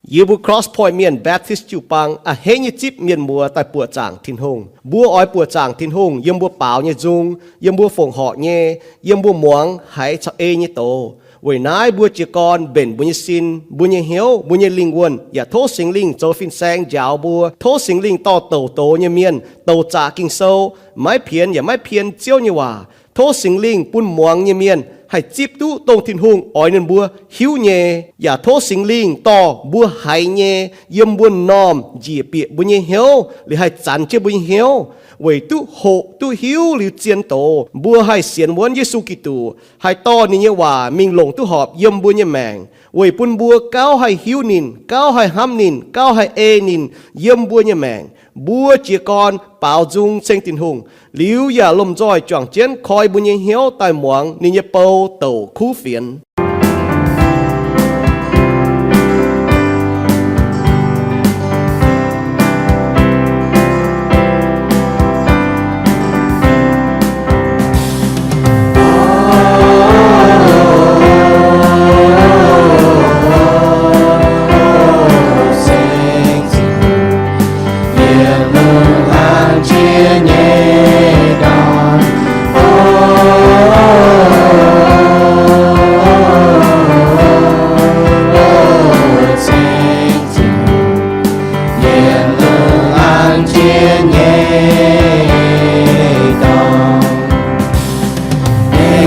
Yie mbuo Cross Point Mienh Baptist jiu-baang a'hneiv nyei zipv mienh muoz daaih buoqc zaangc Tin-Hungh. Mbuo oix buoqc zaangc Tin-Hungh yiem mbuo baaux nyei nzung, yiem mbuo fongc horc nyei, yiem mbuo muangx haiz caux ei nyei doz. Weic naaiv mbuo jiez gorn mbenc mbuo nyei sin, mbuo nyei hnyouv, mbuo nyei lingh wuonh, yaac tov Singx Lingh zoux fin-saeng njaaux mbuo. Tov Singx Lingh dorh douc doz nyei mienh, douc zaqc Ging-Sou, maiv pienx yaac maiv pien Ziouv nyei waac. Tov Singx Lingh bun muangx nyei mienh haih zipv duqv dongh Tin-Hungh oix ninh mbuo hiuv nyei. Yaac tov Singx Lingh dorh mbuo haiz nyei yiem mbuo m'normh njiec bieqc mbuo nyei hnyouv, liuz haih zanx jienv mbuo nyei hnyouv, weic duqv hoqc duqv hiuv liuz zien doz, mbuo haih sienx wuonv Yesu Giduc, haih dorh ninh nyei waac mingh longc duqv horpc yiem mbuo nyei maengc, weic bun mbuo gauh haih hiuv ninh, gauh haih hnamv ninh, gauh haih ei ninh yiem mbuo nyei maengc. Mbuo jiez gorn baaux nzung ceng Tin-Hungh, liuz yaac lomh nzoih juangc jienv koi mbuo nyei hnyouv daaih muangx ninh nyei bou douc kuv fienx.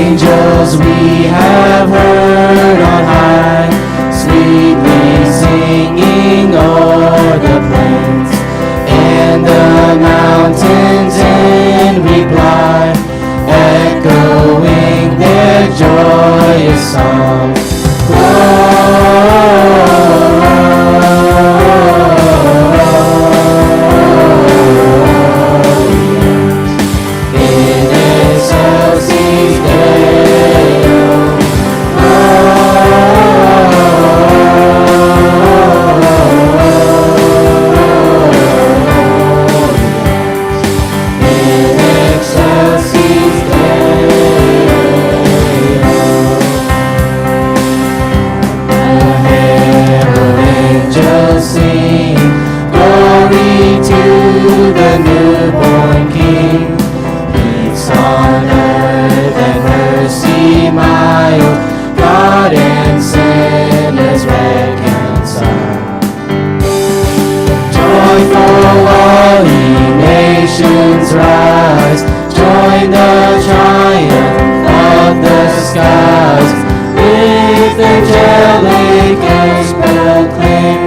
Angels we have heard on high, sweetly singing o'er the plains and the mountains in reply, echoing their joyous song. Glorious in excelsis Deo. In excelsis Deo. The herald angels sing, glory to the newborn King. Peace on earth and mercy mild, God and sinners reconciled. Joyful all ye nations rise, join the triumph of the skies. With angelic voice proclaim,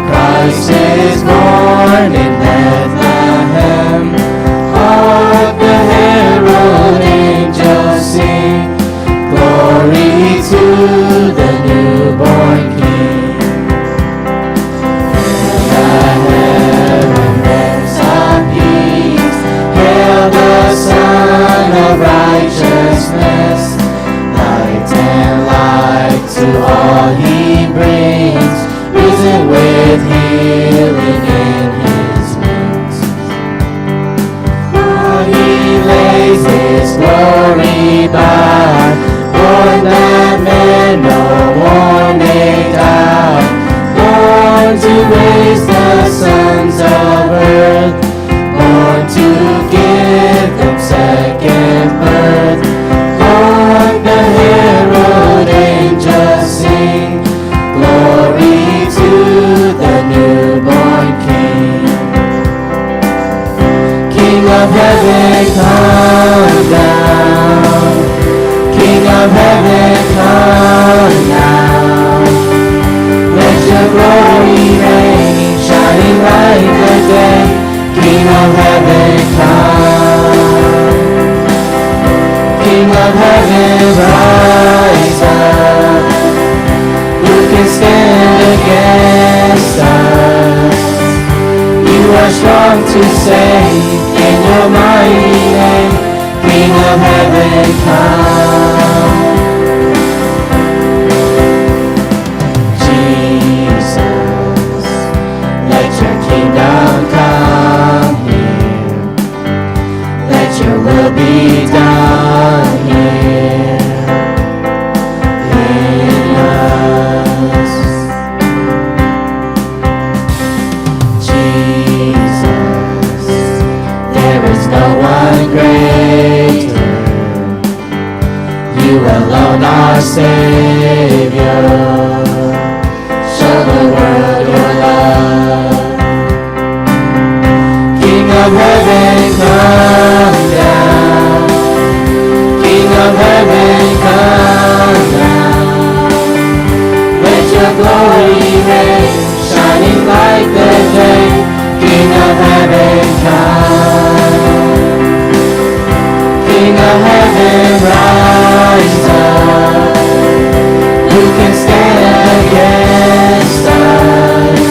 Christ is born in Bethlehem. Hark the herald angels sing, glory to the newborn King. The heaven lamps of peace, hail the Sun of Righteousness. Light and life to all he brings, risen with healing in his wings. For he lays his glory by, born that man no more may die, born to raise the sons of earth, born to give them second birth. Hark the herald angels sing, glory to the newborn King. King of heaven, come down. King of heaven, come now. Let your glory reign, shining like the day. King of heaven, come. King of heaven, rise up. Who can stand against us? You are strong to save in your mighty name. King of heaven, come. Jesus, let your kingdom come here. Let your will be done here in us. Savior, show the world your love. King of heaven, come down. King of heaven, come down. Let your glory reign, shining like the day. King of heaven, come. King of heaven, rise up. Who can stand against us?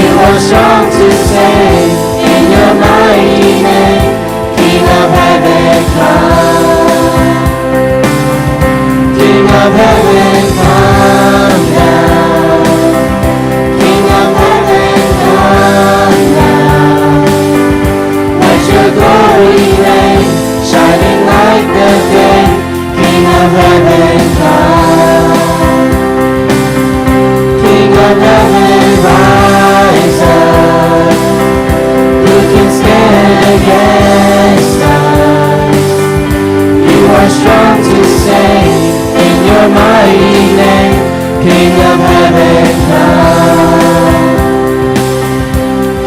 You are strong to save in your mighty name. King of heaven, come. King of heaven, come down. King of heaven, come down. Let your glory reign, shining like the day. King of heaven, come. King of heaven, rise up. Who can stand against us? You are strong to save in your mighty name. King of heaven, come.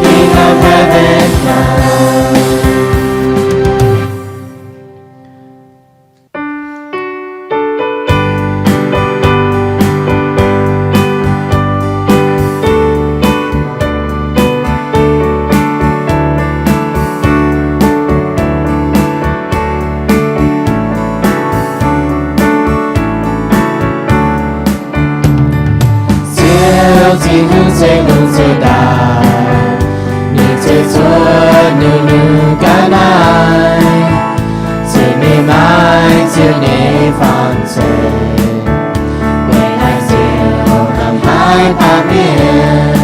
King of heaven, come. Ziouv Tin-Hungh ceix lungh ceix daaih, ninh ceix cuotv nyungc-nyungc ga'naaiv, ceix mienh maaiz Ziouv nyei fangx zeiv, weic naaiv Ziouv hnamv haaix dauh mienh.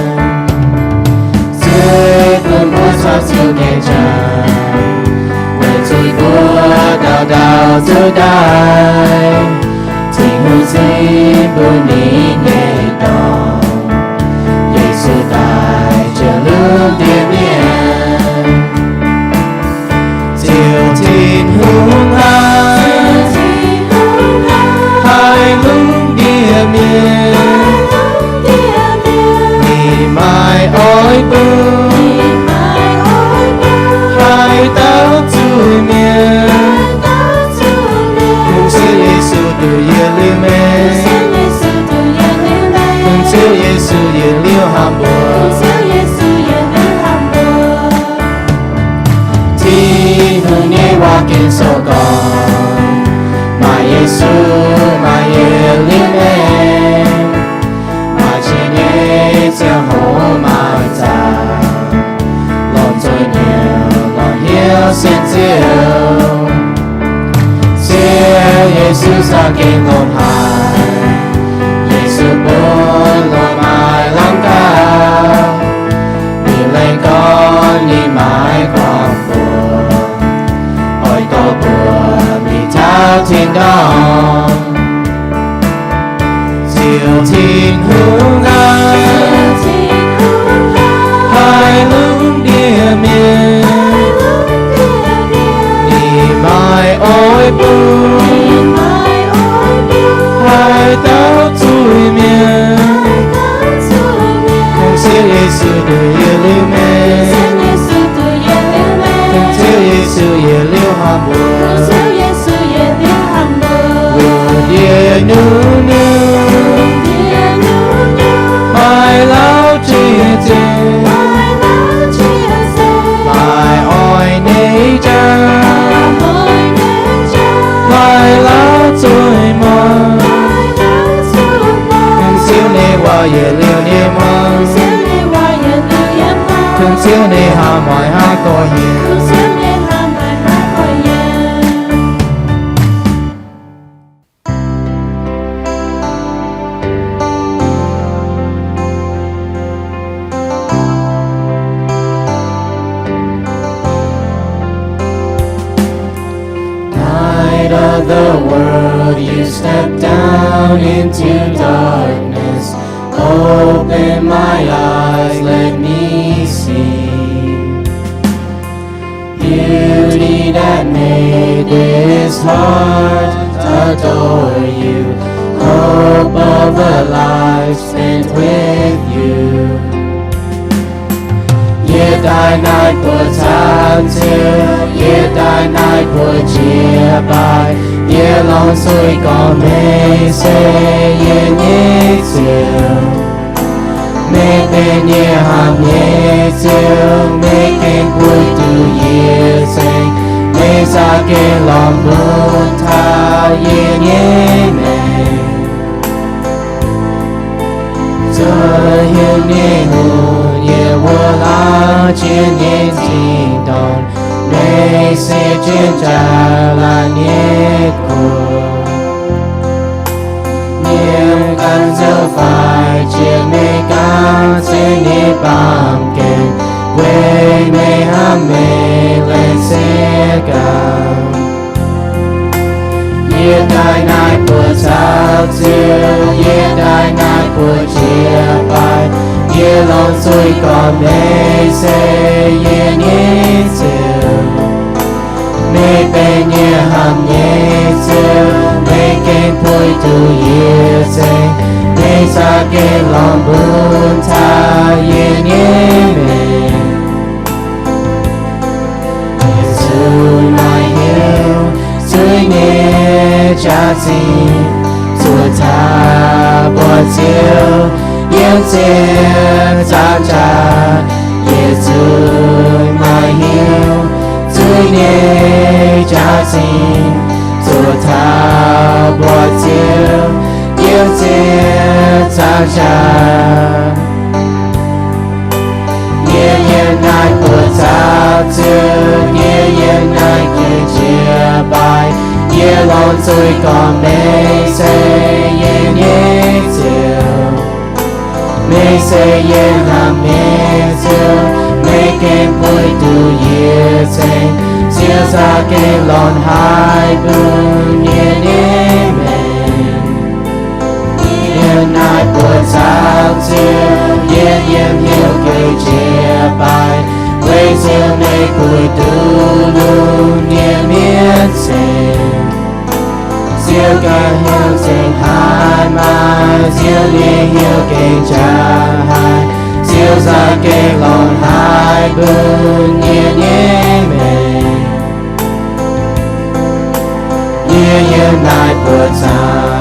Ziouv bun mbuo caux Ziouv nyei janx, weic zuqc mbuo dauh dauh zuov daaih, Tin-Hungh zipv bun ninh nyei Dorn, Yesu, daaih jiex lungh ndiev mienh. Ziouv Tin-Hungh aac, haih lungh ndiev mienh, ninh maaih oix bun haaix dauh zuiz-mienh. Kungx Ziouv Yesu duqv yietc liuz meih, kungx Ziouv Yesu yietc liuz hnamv mbuo. Tin-Hungh nyei waac gengh zoux gorngv, maaih Yesu, maaih yietc liuz meih, maaih ziex nyei ziangh hoc maaih zaqc, longc nzuih nyiemc, longc hnyouv sienx Ziouv. Ziouv Yesu zaah gengh longc haic, Yesu bun longc maaih lamh gaax. Ninh laengz gorn ninh maaih guangc buoz, oix dorh mbuo mingh taux tin-dorngh. Ziouv Tin-Hungh aac, haih lungh ndiev mienh, ninh maaih oix bun haaix dauh zuiz-mienh. Kungx Ziouv Yesu duqv yietc liuz meih, kungx Ziouv Yesu yietc liuz hnamv mbuo. Lungh ndiev nyungc-nyungc maaih lauh jiex zengc, maaih oix nyei jauv, maaih lauh zuiz-muangz. Kungx Ziouv nyei waac yietc liuz ninh muangx, kungx Ziouv nyei hnamv maaih haaix gorx-youz. Light of the world, you step down into darkness. Open my eyes, let me see. Beauty that made this heart adore you. of a life spent with you. Yie daaih naaiv buoz camv Ziouv, yie daaih naaiv buoz jiex baaih, yie longc zuiz gorngv meih se yie nyei Ziouv. Meih benx yie hnamv nyei Ziouv, meih gengh buix duqv yie ceng, meih za'gengh lorz bun taux yie nyei maengc. Zuov hnyouv nyei hungh, yie wuov lauh jiex nyei tin-dorngh, meih se jien jaax laanh nyei gox. Yie ganh zoux faix jiex meih ganh ceng nyei baamh gen, weic meih hnamv meih laengz zingh ganh. Yie daaih naaiv buoz camv Ziouv, yie daaih naaiv buoz jiex baaih, yie longc zuiz gorngv meih se yie nyei Ziouv. Meih benx yie hnamv nyei Ziouv, meih gengh buix duqv yie ceng, meih za'gengh lorz bun taux yie nyei maengc. Yie zuqc maaih hnyouv zuiz nyei jaax-zinh, zuov taux buatc Ziouv yiem ziepc nzaangc jaax. Yie zuqc maaih hnyouv zuiz nyei jaax-zinh, zuov taux buatc Ziouv yiem ziepc nzaangc jaax. Yie yiem naaiv buoz-zaux ziouc, yie yiem naaiv jiex baaix, yie longc zuiz gorngv meih se yie nyei Ziouv. Meih se yie hnamv nyei Ziouv, meih gengh buix duqv yie ceng, Ziouv za'gengh lorz haaix bun yie nyei maengc. Yiem naaiv buoz-zaux ziouc, yie yiem hnyouv gengh jiex baaix, weic zuqc meih buix duqv lungh ndiev mienh ceng. Ziouv ganh hnyouv zengc haaix maaih, Ziouv nyei hnyouv gengh jaaix haic, Ziouv za'gengh lorz haaix bun yie nyei maengc. Yie yiem naaiv buoz-zaux.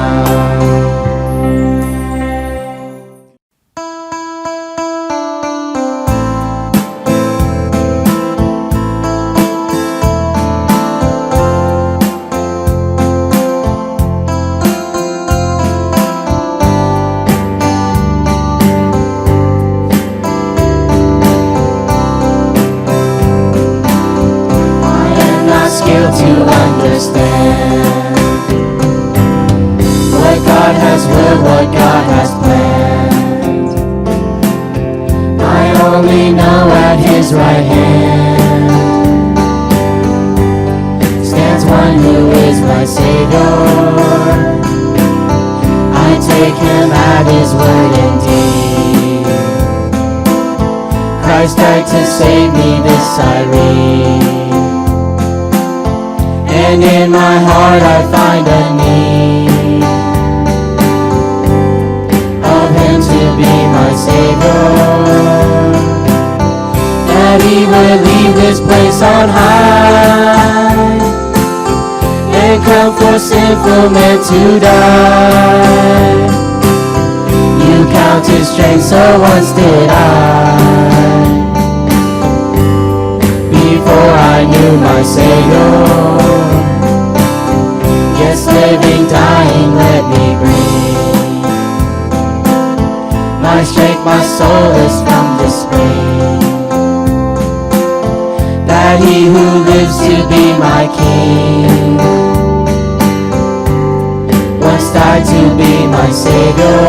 I am not skilled to understand what God has willed, what God has planned. I only know at his right hand stands one who is my Savior. I take him at his word indeed. Christ died to save me, this I read. And in my heart I find a need of him to be my Savior, that he would leave this place on high and come for sinful men to die. You counted strength, so once did I. Before I knew my Savior, yes, living, dying, let me bring my strength, my solace from the spring, that he who lives to be my King once died to be my Savior,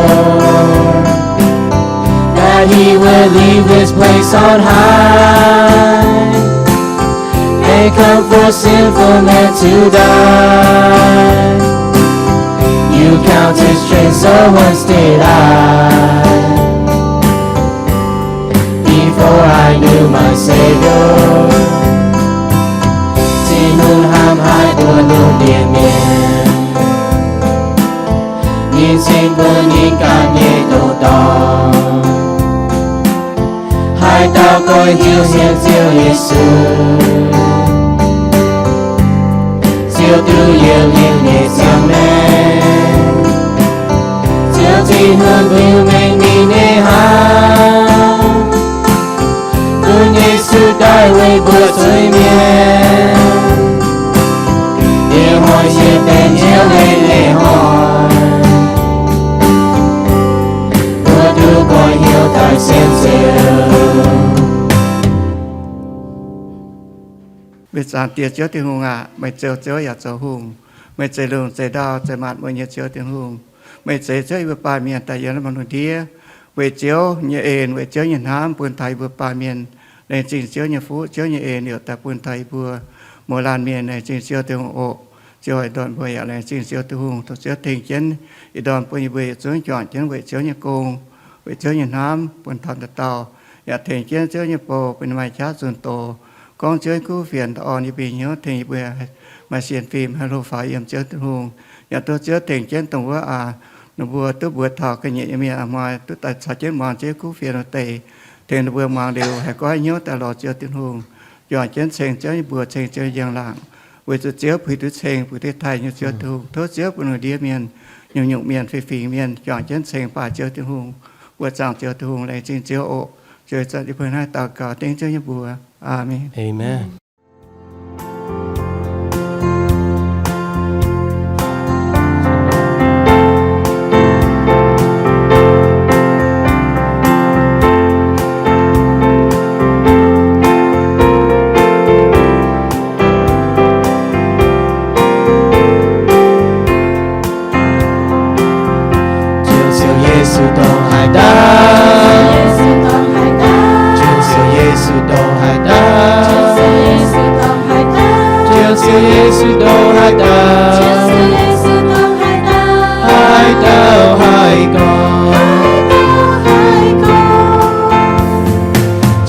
that he would leave this place on high and come for sinful men to die. You counted strength, so once did I. Before I knew my Savior, Tin-Hungh hnamv haic duqv lungh ndiev mienh. Nyei cing mbuo ninh ganh nyei douz-dorn. Haaix dauh goiv hnyouv sienx Ziouv Yesu, Ziouv duqv yietc liuz nyei ziangh maengc. Ziouv Tin-Hungh biux mengh ninh nyei hnaangx, bun Yesu daaih weic mbuo zuiz-mienh. Diex hnoi yie benx Ziouv nyei leiz-hnoi, mbuo duqv goiv hnyouv daaih sienx Ziouv. Mienh zaangc Diex Ziouv Tin-Hungh aac, meih zoux Ziouv yaac zoux hungh. Meih zeix lungh zeix ndau, zeix maanc muotc nyei Ziouv Tin-Hungh. Meih zeix Ziouv yie mbuo baamh mienh daaih yiem naaiv norm lungh ndiev, weic Ziouv nyei en, weic Ziouv nyei hnamv bun taux yie mbuo baamh mienh. Laengz zingh Ziouv nyei fuqv, Ziouv nyei en liouc daaih bun taux yie mbuo mouz laanh mienh. Laengz zingh Ziouv Tin-Hungh oc. Ziouv ih ndorm mbuo yaac laengz zingh Ziouv Tin-Hungh, tov Ziouv tengx jienv ih ndorm bun yie mbuo yietc zungv juangc jienv weic Ziouv nyei gong, weic Ziouv nyei hnamv bun taux dauh dauh. Yaac tengx jienv Ziouv nyei bou bun ninh maaih qaqv zunh doz, gorngv Ziouv nyei kuv fienx, da'orn yie mbuo hnyouv, tengx yie mbuo maaih sienx fim, haih hlo faaux yiem Ziouv Tin-Hungh. Yaac tov Ziouv tengx jienv dongh wuov aac, ninh mbuo duqv mbuox taux ga'nyiec nyei mienh a'hnoi duqv daaih caux jienv muangx Ziouv kuv fienx wuov deix, tengx ninh mbuo muangx liuz haih goiv hnyouv daaih lorz Ziouv Tin-Hungh, juangc jienv ceng Ziouv nyei mbuox, ceng Ziouv nyei njang-laangc, weic zuqc Ziouv puix duqv ceng, puix duqv taaih nyei Ziouv Tin-Hungh. Tov Ziouv bun lungh ndiev mienh, nyungc-nyungc mienh, fih fingx mienh juangc jienv ceng baaih Ziouv Tin-Hungh, mbuox zaangc Ziouv Tin-Hungh. Laengz zingh Ziouv oc. Ziouc ih zanc yie mbuo naaiv daux gaux dengv Ziouv nyei mbuox. Aamen. Amen. Ziouv, Ziouv Yesu dongh haaix dauh? Ziouv, Ziouv Yesu dongh haaix dauh? Ziouv, Ziouv Yesu dongh haaix dauh? Haaix dauh haih gorngv?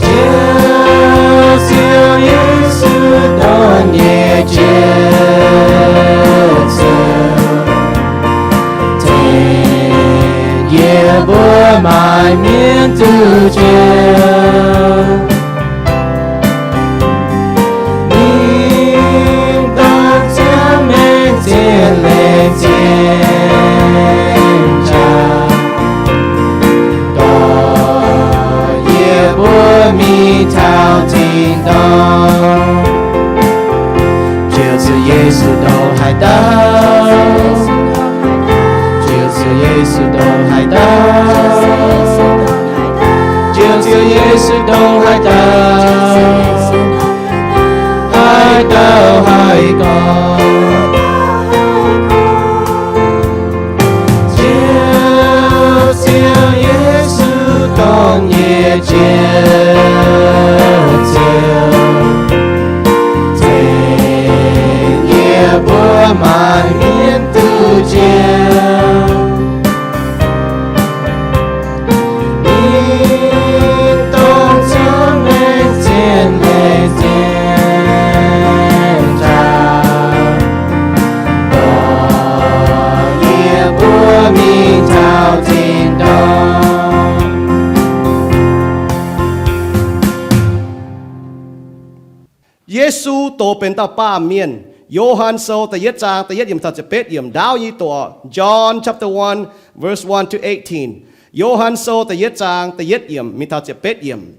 Ziouv, Ziouv Yesu dongh nyei Ziouv, Ziouv tengx yie mbuo maaih mienv duqv njoux. Ninh dongh Ziouv maengc zien leiz zien jaax, dorh yie mbuo mingh taux tin-dorngh. Ziouv, Ziouv Yesu dongh haaix dauh? Ziouv, Ziouv Yesu dongh haaix dauh? Ziouv, Ziouv Yesu dongh haaix dauh? Haaix dauh haih gorngv? Ziouv, Ziouv Yesu dongh nyei Ziouv, Ziouv tengx yie mbuo maaih mienv duqv njoux. Ninh dongh Ziouv maengc zien leiz zien jaax, dorh yie mbuo mingh taux tin-dorngh. Yesu doz benx dauh baamh mienh. Yo^han Sou da'yietv zaang da'yietv yiemc taux ziepc betv yiemc. Ndaauv nyei doqc, John chapter one, verse one to eighteen. Yo^han Sou da'yietv zaang da'yietv yiemc mingh taux ziepc betv yiemc.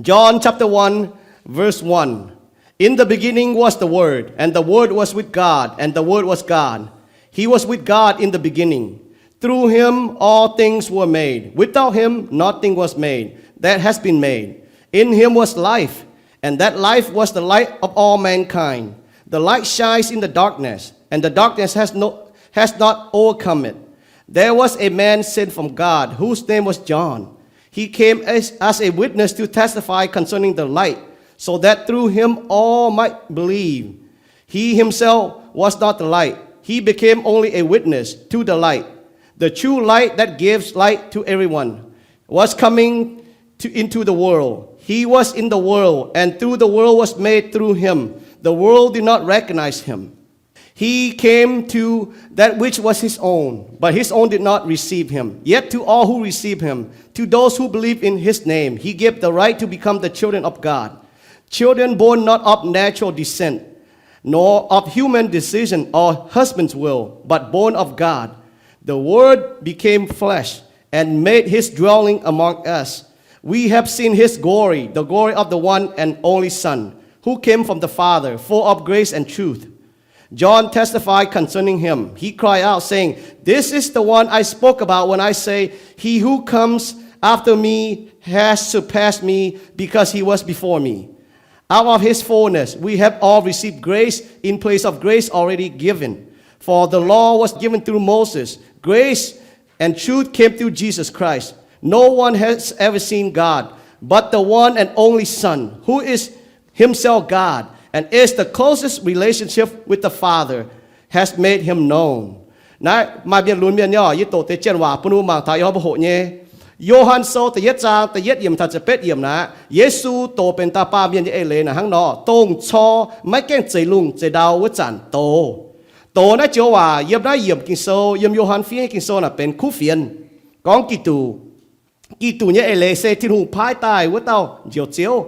John chapter one, verse one. In the beginning was the Word, and the Word was with God, and the Word was God. He was with God in the beginning. Through him all things were made. Without him nothing was made that has been made. In him was life, and that life was the light of all mankind. The light shines in the darkness, and the darkness has no, has not overcome it. There was a man sent from God, whose name was John. He came as, as a witness to testify concerning the light, so that through him all might believe. He himself was not the light. He became only a witness to the light. The true light that gives light to everyone was coming to, into the world. He was in the world, and through the world was made through him. The world did not recognize him. He came to that which was his own, but his own did not receive him. Yet to all who received him, to those who believe in his name, he gave the right to become the children of God. Children born not of natural descent, nor of human decision or husband's will, but born of God. The Word became flesh and made his dwelling among us. We have seen his glory, the glory of the one and only Son, who came from the Father, full of grace and truth. John testified concerning him. He cried out, saying, "This is the one I spoke about when I say, 'He who comes after me has surpassed me, because he was before me.'" Out of his fullness, we have all received grace in place of grace already given. For the law was given through Moses. Grace and truth came through Jesus Christ. No one has ever seen God, but the one and only Son, who is himself God and is the closest relationship with the Father, has made him known. Naaiv maaih mienh lunx mienh nyei, yie doqc deix janx waac bun mbuo mangc taux ih hnoi mbuo hoqc nyei. Yo^han Sou da'yietv zaang da'yietv yiemc taux ziepc betv yiemc naaiv, Yesu doz benx dauh baamh mienh nyei eix leiz naaic hnangv nor, dongh cor maiv gaengh zeix lungh zeix ndau wuov zanc doz. Doz naaiv joux waac yiem naaiv yiemc Ging-Sou, yiem Yo^han fiev nyei Ging-Sou naaic benx kuv fienx, gorngv Giduc. Giduc nyei eix leiz se Tin-Hungh paaiv daaih wuov dauh Njoux Ziouv.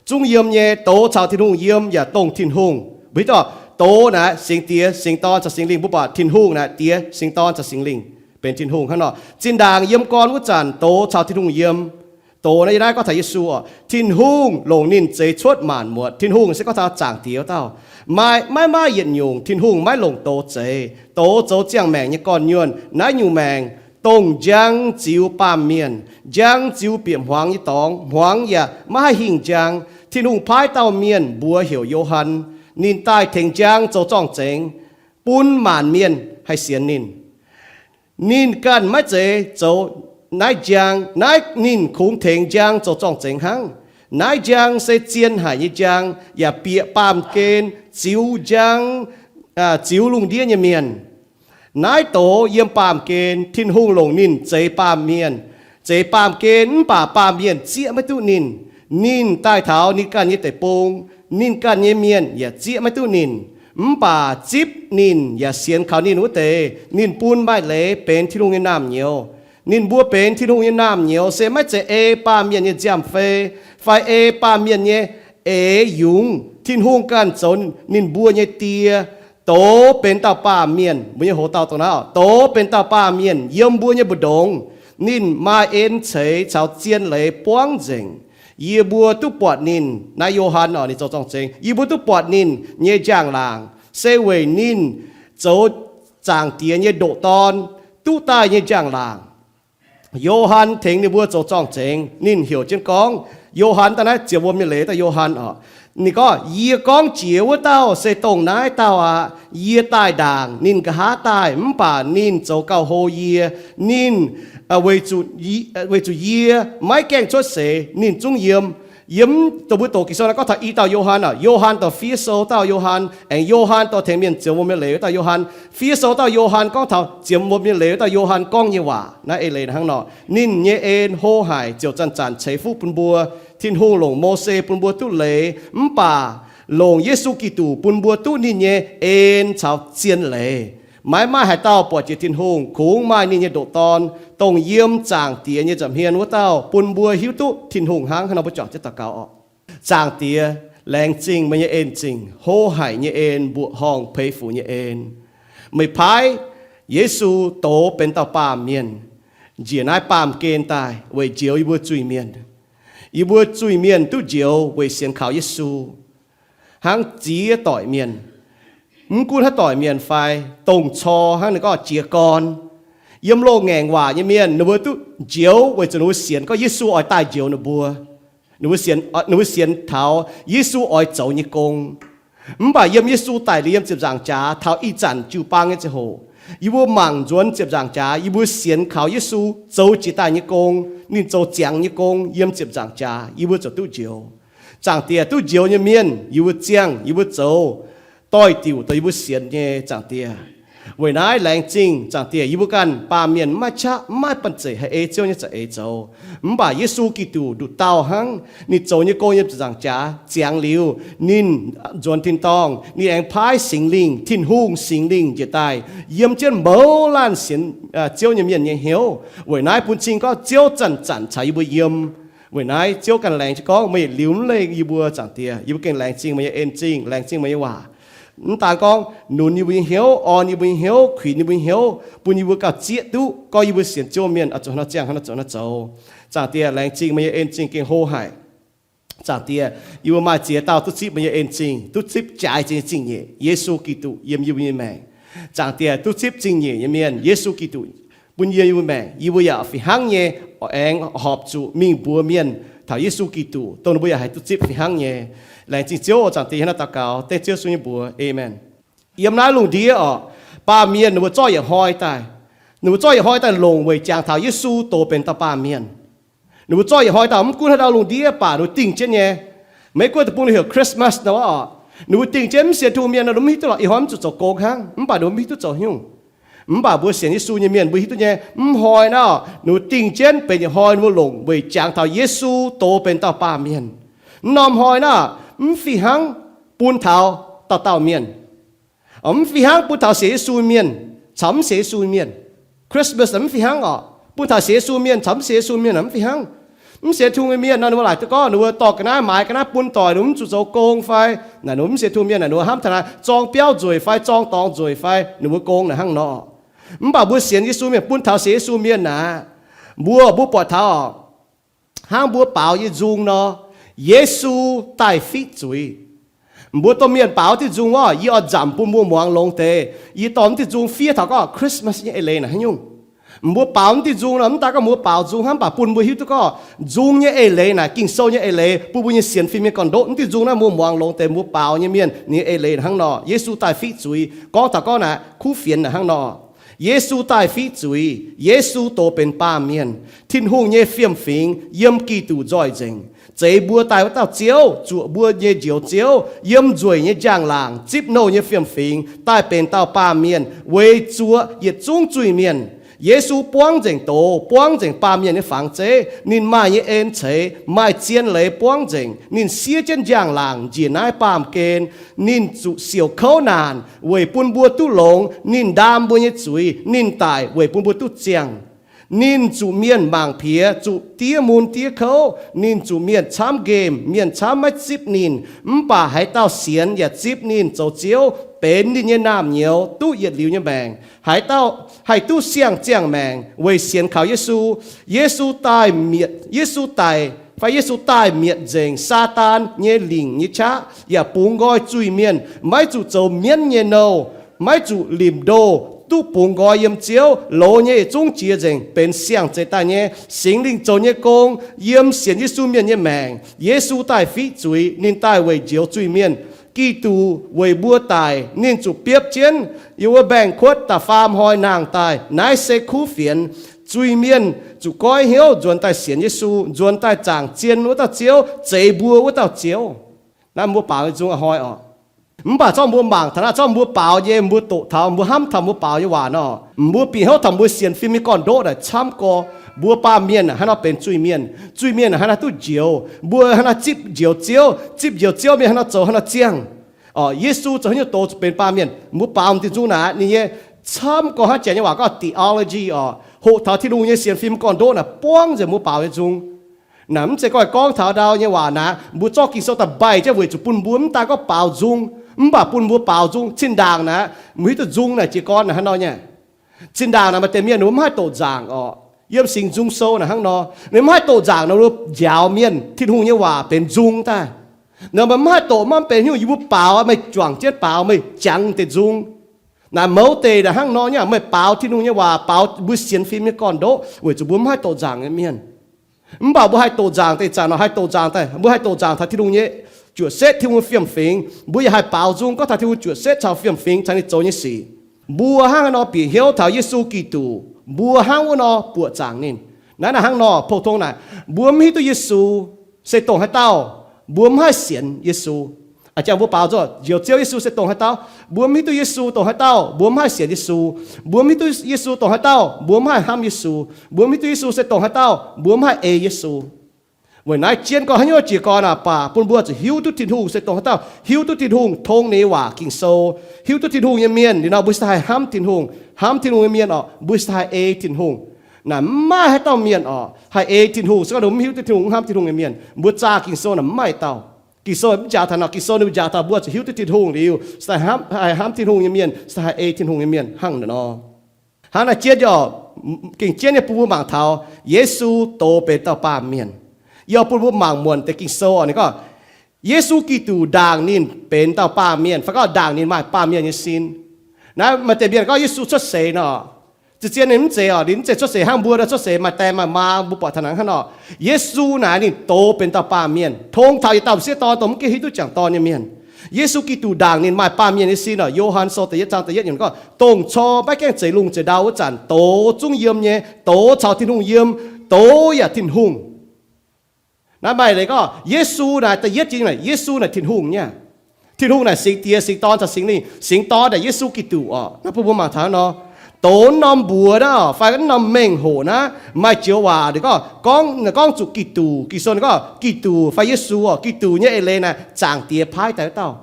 Zungv yiem nyei, doz caux Tin-Hungh yiem yaac dongh Tin-Hungh. Mbuo hiuv duqv doz naaic Singx Diex, Singx Dorn caux Singx Lingh. Mbuo buatc Tin-Hungh naaic Diex, Singx Dorn caux Singx Lingh benx Tin-Hungh hnangv nor. Zinh ndaangc yiem gorn wuov zanc doz caux Tin-Hungh yiem. Doz naaiv yie naaiv gorngv taux Yesu oc. Tin-Hungh longc ninh zeix cuotv maanc muotc. Tin-Hungh se gorngv taux Zaangc Diex wuov dauh. Maaih, maiv maaih yietc nyungc Tin-Hungh maiv longc doz zeix. Doz zoux ziangh maengc nyei gorn-nyuonh. Naaiv nyungc maengc dongh njang ziux baamh mienh, njang ziux bieqc hmuangx nyei dorngx, hmuangx yaac maiv haih hingh njang. Tin-Hungh paaiv dauh mienh mbuox heuc Yo^han. Ninh daaih tengx njang zoux zorng-zengx, bun maanc mienh haih sienx ninh. Ninh ganh maiv zeiz zoux naaiv njang, naaiv ninh kungx tengx njang zoux zorng-zengx hnangv. Naaiv njang se zien haic nyei njang, yaac bieqc baamh gen ziux njang, ziux lungh ndiev nyei mienh. Naaiv doz yiem baamh gen, Tin-Hungh longc ninh zeix baamh mienh, zeix baamh gen, mv baac baamh mienh zieqv maiv duqv ninh. Ninh daaih taux ninh ganh nyei deic-bung, ninh ganh nyei mienh yaac zieqv maiv duqv ninh. Mv baac zipv ninh yaac sienx kaux ninh wuov deix, ninh bun maaih leiz benx Tin-Hungh nyei naamh nyouz. Ninh mbuo benx Tin-Hungh nyei naamh nyouz se maiv zeiz ei baamh mienh nyei nziaamv-fei fai ei baamh mienh nyei eix yungz. Tin-Hungh ganh zoux ninh mbuo nyei Die, doz benx dauh baamh mienh, mbuo nyei hoc-dauh dongh naaiv, doz benx dauh baamh mienh yiem mbuo nyei mbu'ndongx. Ninh maaih en ceix caux zien leiz buangv nzengc. Yie mbuo duqv buatc ninh, naaiv Yo^han oc, ninh zoux zorng-zengx, yie mbuo duqv buatc ninh nyei njang-laangc, se weic ninh zoux Zaangc Diex nyei ndoqc Dorn duqv daaih nyei njang-laangc. Yo^han tengx ninh mbuo zoux zorng-zengx, ninh heuc jienv gorngv, Yo^han daaih naaiv ziepc wuom nyei leiz dauh Yo^han oc. Ninh gorngv, Yie gorngv jiex wuov dauh se dongh naaiv dauh aqv. Yie daaih ndaangc ninh nqa'haav daaih, mv baac ninh zoux gauh hlo yie. Ninh, weic zuqc yie maiv gaengh cuotv seix, ninh zungv yiem. Yiem dongh mbuo doqc Ging-Sou naaiv gorngv taux i dauh Yo^han oc. Yo^han dorh fiev sou dauh Yo^han, aengx Yo^han dorh tengx mienh ziepc wuom nyei leiz wuov dauh Yo^han. Fiev sou dauh Yo^han gorngv taux ziepc wuom nyei leiz wuov dauh Yo^han gorngv nyei waac. Naaiv eix leiz hnangv nor, ninh nyei en hlo haic, ziouc zanc-zanc ceix fuqv bun mbuo. Tin-Hungh longc Mose bun mbuo duqv leiz, mv baac longc Yesu Giduc bun mbuo duqv ninh nyei en caux zien leiz. Maiv maaih haaix dauh buatc jiex Tin-Hungh, kungx maaih ninh nyei ndoqc Dorn, dongh yiem Zaangc Diex nyei nza'hmien wuov dauh, bun mbuo hiuv duqv Tin-Hungh hnangv. Hnangv nor mbuo juangc jienv daux gaux oc. Zaangc Diex, laengz zingh meih nyei en zingh, hlo haic nyei en, mbuoqc horngh peix fuc nyei en. Meih paaiv Yesu doz benx dauh baamh mienh, njiec naaiv baamh gen daaih weic njoux yie mbuo zuiz-mienh. Yie mbuo zuiz-mienh duqv njoux weic sienx kaux Yesu. Hnangv ziex doic mienh, mv gunv haaix doic mienh fai dongh cor hnangv ninh gorngv jiez gorn, yiem loz-ngaengc waac nyei mienh, ninh mbuo duqv njoux weic zuqc ninh mbuo sienx gorngv Yesu oix daaih njoux ninh mbuo. Ninh mbuo sienx, ninh mbuo sienx taux Yesu oix zoux nyei gong. Mv baac yiem Yesu daic liuz yiem ziepc nzaangc jaax taux ih zanc jiu-baang nyei ziangh hoc, yie mbuo mangc nzuonx ziepc nzaangc jaax, yie mbuo sienx kaux Yesu zoux jiex daaih nyei gong, ninh zoux ziangx nyei gong yiem ziepc nzaangc jaax, yie mbuo ziouc duqv njoux. Zaangc Diex, duqv njoux nyei mienh yie mbuo ziangh, yie mbuo zoux doix-diuc dongh yie mbuo sienx nyei, Zaangc Diex. Weic naaiv laengz zingh Zaangc Diex, yie mbuo ganh baamh mienh maiv qaqv, maiv banh zeic haih ei Ziouv nyei za'eix zoux. Mv baac Yesu Giduc nduqc dauh hnangv, ninh zoux nyei gong yiem ziepc nzaangc jaax ziangx liuz, ninh nzuonx tin-dorngh, ninh aengx paaiv Singx Lingh, Tin-Hungh Singx Lingh njiec daaih yiem jienv mouz laanh sienx Ziouv nyei mienh nyei hnyouv. Weic naaiv bun cing gorngv Ziouv zanc-zanc caux yie mbuo yiem. Weic naaiv Ziouv ganh laengz zingh gorngv, meih liuz mv leih yie mbuo, Zaangc Diex, yie mbuo gengh laengz zingh meih nyei en-zingh, laengz zingh meih nyei waac. Mv daan gorngv nunc yie mbuo nyei hnyouv, orn yie mbuo nyei hnyouv, kuinx yie mbuo nyei hnyouv, bun yie mbuo gauh zieqv duqv gorngv yie mbuo sienx Ziouv mienh oix zuqc hnangv nor ziangh, hnangv nor zoux, hnangv nor zoux. Zaangc Diex, laengz zingh meih nyei en-zingh gengh hlo haic. Zaangc Diex, yie mbuo maaih ziex dauh duqv zipv meih nyei en-zingh, duqv zipv jaaix zingh nyei zingh nyeic, Yesu Giduc yiem yie mbuo nyei maengc. Zaangc Diex, duqv zipv zingh nyeic nyei mienh, Yesu Giduc bun yiem yie mbuo maengc, yie mbuo yaac fih hnangv nyei aengx horpc zuqc mingh mbuox mienh taux Yesu Giduc, dongh ninh mbuo yaac haih duqv zipv fih hnangv nyei. Laengz zingh Ziouv oc. Zaangc Diex, hnangv naaiv daux gaux dengv Ziouv Yesu nyei mbuox. Aamen. Yiem naaiv lungh ndiev oc, baamh mienh ninh mbuo zorqv yietc hnoi daaih, ninh mbuo zorqv yietc hnoi daaih longc weic jangx taux Yesu doz benx dauh baamh mienh. Ninh mbuo zorqv yietc hnoi daaih, mv gunv haaix dauh lungh ndiev baac ninh mbuo dingh jienv nyei. Maiv gunv deic-bung ninh heuc Christmas nor oc, ninh mbuo dingh jienv mv sienx Tin-Hungh mienh nor, ninh mbuo mv hiuv duqv lorqc ih hnoi mv zuqc zoux gong hnangv, mv baac ninh mbuo mv hiuv duqv zoux haaix nyungc. Mv baac mbuo sienx Yesu nyei mienh mbuo hiuv duqv nyei, mv hnoi naaiv oc, ninh mbuo dingh jienv benx yietc hnoi ninh mbuo longc weic jangx taux Yesu doz benx dauh baamh mienh. Mv norm hnoi naaiv mv fih hnangv bun taux dauh dauh mienh. Mv fih hnangv bun taux sienx Yesu mienh caux mv sienx Yesu mienh. Christmas mv fih hnangv oc, bun taux sienx Yesu mienh caux mv sienx Yesu mienh mv fih hnangv. Mv sienx Tin-Hungh nyei mienh nor, ninh mbuo laaic duqv gorngv ninh mbuo dorh ga'naaiv maaiz ga'naaiv bun doic, ninh mbuo mv zuqc zoux gong fai, naaic ninh mbuo mv sienx Tin-Hungh mienh naaic ninh mbuo hnamv taux naaic zorng biauv nzueic fai zorng dorngx nzueic fai, ninh mbuo gong naaic hnangv nor. Mv baac mbuo sienx Yesu mienh, bun taux sienx Yesu mienh naaic, mbuo, mbuo buatc taux hnangv mbuo baaux nyei nzung nor, Yesu daaih fiqv zuiz. Mbuo domh mienh baaux diuh nzung orqc, yie oix nzamc bun mbuo muangx longx deix. Yie dorh mv diuh nzung fiev taux gorngv Christmas nyei eix leiz naaic haaix nyungc. Mbuo baaux mv diuh nzung nor, mv daan gorngv mbuo baaux nzung hnangv, mv baac bun mbuo hiuv duqv gorngv nzung nyei eix leiz naaic, Ging-Sou nyei eix leiz, bun mbuo nyei sienx fim nyei gorn-ndoqv. Mv diuh nzung naaiv mbuo muangx longx deix, mbuo baaux nyei mienh ninh nyei eix leiz hnangv nor. Yesu daaih fiqv zuiz, gorngv taux gorngv naaic kuv fienx naaic hnangv nor. Yesu daaih fiqv zuiz, Yesu doz benx baamh mienh, Tin-Hungh nyei fiem-fingx yiem Giduc nzoih nzengc, zeix mbuo daaih wuov dauh Ziouv, zuoqc mbuo nyei Njoux Ziouv, yiem nzueic nyei njang-laangc zipv nouh nyei fiem-fingx daaih benx dauh baamh mienh weic zuoqc yietc zungv zuiz-mienh. Yesu buangv nzengc doz, buangv nzengc baamh mienh nyei fangx zeiv. Ninh maaih nyei en ceix, maaih zien leiz buangv nzengc. Ninh siev jienv njang-laangc njiec naaiv baamh gen. Ninh zuqc siouc kouv naanc weic bun mbuo duqv longx. Ninh ndaam mbuo nyei zuiz. Ninh daic weic bun mbuo duqv ziangh. Ninh zuqc mienh mangc piex, zuqc diev mun diev kouv. Ninh zuqc mienh camv nqemh, mienh camv maiv zipv ninh. Mv baac haaix dauh sienx yaac zipv ninh zoux Ziouv, benx ninh nyei naamh nyouz duqv yietc liuz nyei maengc. Haaix dauh haih duqv siang-ziangh maengc weic sienx kaux Yesu. Yesu daaih mietc, Yesu daic fai Yesu daaih mietc nzengc Saadaan nyei lingc nyei qaqv yaac bungx nqoi zuiz-mienh, maiv zuqc zoux mienv nyei nouh, maiv zuqc limc ndo, duqv bungx nqoi yiem Ziouv loz nyei yietc zungv jiex nzengc benx siang-zeix daaih nyei. Singx Lingh zoux nyei gong yiem sienx Yesu mienh nyei maengc. Yesu daaih fiqv zuiz, ninh daaih weic njoux zuiz-mienh. Giduc weic mbuo daic, ninh zuqc biopv jienv yiem wuov mbaengx-kuotv da'faam hnoi nangh daaih. Naaiv se kuv fienx. Zuiz-mienh zuqc goiv hnyouv nzuonx daaih sienx Yesu, nzuonx daaih zaangc zien wuov dauh Ziouv, zeix mbuo wuov dauh Ziouv. Naaiv mbuo baaux nyei nzung a'hnoi oc. Mv baac zorqv mbuo mangc taux naaiv, zorqv mbuo baaux nyei, mbuo doqc taux, mbuo hnamv taux mbuo baaux nyei waac nor, mbuo bieqc hnyouv taux mbuo sienx fim nyei gorn-ndoqv naaic camv gorx. Mbuo baamh mienh hnangv nor benx zuiz-mienh. Zuiz-mienh hnangv naaiv duqv njoux. Mbuo hnangv naaiv zipv njoux Ziouv, zipv njoux Ziouv mienh hnangv nor zoux hnangv nor ziangh. Orqc, Yesu zoux haaix nyungc doz zuqc benx baamh mienh. Mbuo baaux diuh nzung naaic, ninh nyei camv gorx hnangv janx nyei waac gorngv theology orqc, hoqc taux Tin-Hungh nyei sienx fim gorn-ndoqv naaic buangv nzengc mbuo baaux nyei nzung. Naaic mv zeiz gorngv, gorngv taux ndau nyei waac naaic, mbuo zorqv Ging-Sou daaih mbaih jienv weic zuqc bun mbuo mv daan gorngv baaux nzung, mv baac bun mbuo baaux nzung. Zinh ndaangc naaic, mbuo hiuv duqv nzung naaic jiez gorn naaic hnangv nor nyei. Zinh ndaangc naaic maaih deix mienh ninh mbuo mv haih doqc nzaangc orqc. Yiem Singx Nzung Sou naaic hnangv nor, ninh mv haih doqc nzaangc nor, njaaux mienh Tin-Hungh nyei waac benx nzung daaih. Nor meih mv haih doqc, mv benx haaix nyungc, yie mbuo baaux, meih juangc jienv baaux, meih jangx deix nzung. Naaic mouz deix naaic hnangv nor nyei, meih baaux Tin-Hungh nyei waac, baaux mbuo sienx fim nyei gorn-ndoqv weic zuqc mbuo mv haih doqc nzaangc nyei mienh. Mv baac mbuo haih doqc nzaangc deix zanc nor, haih doqc nzaangc daaih, mbuo haih doqc nzaangc taux Tin-Hungh nyei, juoqc setv Tin-Hungh fiem-fingx. Mbuo yaac haih baaux nzung gorngv taux Tin-Hungh juoqc setv caux fiem-fingx caux ninh zoux nyei sic. Mbuo hnangv haaix nor bieqc hnyouv taux Yesu Giduc, mbuo hnangv wuov nor buoqc zaangc ninh. Naaiv naaic hnangv nor, pou-tong naaic, mbuo mv hiuv duqv Yesu se dongh haaix dauh, mbuo mv haih sienx Yesu. A'jang mbuo baaux nzoih njoux Ziouv Yesu se dongh haaix dauh. Mbuo mv hiuv duqv Yesu dongh haaix dauh, mbuo mv haih sienx Yesu. Mbuo mv hiuv duqv Yesu dongh haaix dauh, mbuo mv haih hnamv Yesu. Mbuo mv hiuv duqv Yesu se dongh haaix dauh, mbuo mv haih ei Yesu. Weic naaiv jienv gorngv haaix nyungc jiez gorn aac baac bun mbuo zuqc hiuv duqv Tin-Hungh se dongh haaix dauh, hiuv duqv Tin-Hungh tong ninh nyei waac Ging-Sou. Hiuv duqv Tin-Hungh nyei mienh liuz nor mbuo se haih hnamv Tin-Hungh. Hnamv Tin-Hungh nyei mienh orqc, mbuo se haih ei Tin-Hungh. Naaic mv maaih haaix dauh mienh orqc haih ei Tin-Hungh se gorngv mv hiuv duqv Tin-Hungh, mv hnamv Tin-Hungh nyei mienh. Mbuo zaah Ging-Sou naaic mv maaih dauh. Ging-Sou mv jaax taux nor, Ging-Sou ninh mbuo jaax taux mbuo zuqc hiuv duqv Tin-Hungh liuz se haih hnamv Tin-Hungh nyei mienh, se haih ei Tin-Hungh nyei mienh hnangv naaic nor. Hnangv naaic jienv yaac gengh jienv nyei bun mbuo mangc taux Yesu doz benx dauh baamh mienh. Yaac bun mbuo mangc muonc deix Ging-Sou orqc, ninh gorngv Yesu Giduc ndaangc ninh benx dauh baamh mienh fai gorngv ndaangc ninh maaih baamh mienh nyei sin. Naaiv maaih deix mienh gorngv Yesu cuotv seix nor, zien-zien ninh mv zeiz orqc, ninh mv zeiz cuotv seix hnangv mbuo cuotv seix maaih die maaih maa mbuo buatc taux hnangv nor. Yesu naaic ninh doz benx dauh baamh mienh, tong taux yietc dauh m'sieqv dorn dongh mv gaengh hiuv duqv jangc dorn nyei mienh. Yesu Giduc ndaangc ninh maaih baamh mienh nyei sin orqc. Yo^han Sou da'yietv zaang da'yietv yiemc gorngv, dongh cor maiv gaengh zeix lungh zeix ndau wuov zanc, doz zungv yiem nyei, doz caux Tin-Hungh yiem, doz yaac Tin-Hungh. Naaiv maaih leiz gorngv Yesu naaic da'yietv jiex naaic, Yesu naaic Tin-Hungh nyei. Tin-Hungh naaic Singx Diex, Singx Dorn caux Singx Lingh. Singx Dorn naaic Yesu Giduc orqc. Naaiv bun mbuo mangc taux nor, doz norm mbuox naaiv fai norm mengh hoc naaiv maaih joux waac ninh gorngv, gorngv zuqc Giduc. Ging-Sou ninh gorngv Giduc fai Yesu orqc. Giduc nyei eix leiz naaic Zaangc Diex paaiv daaih wuov dauh.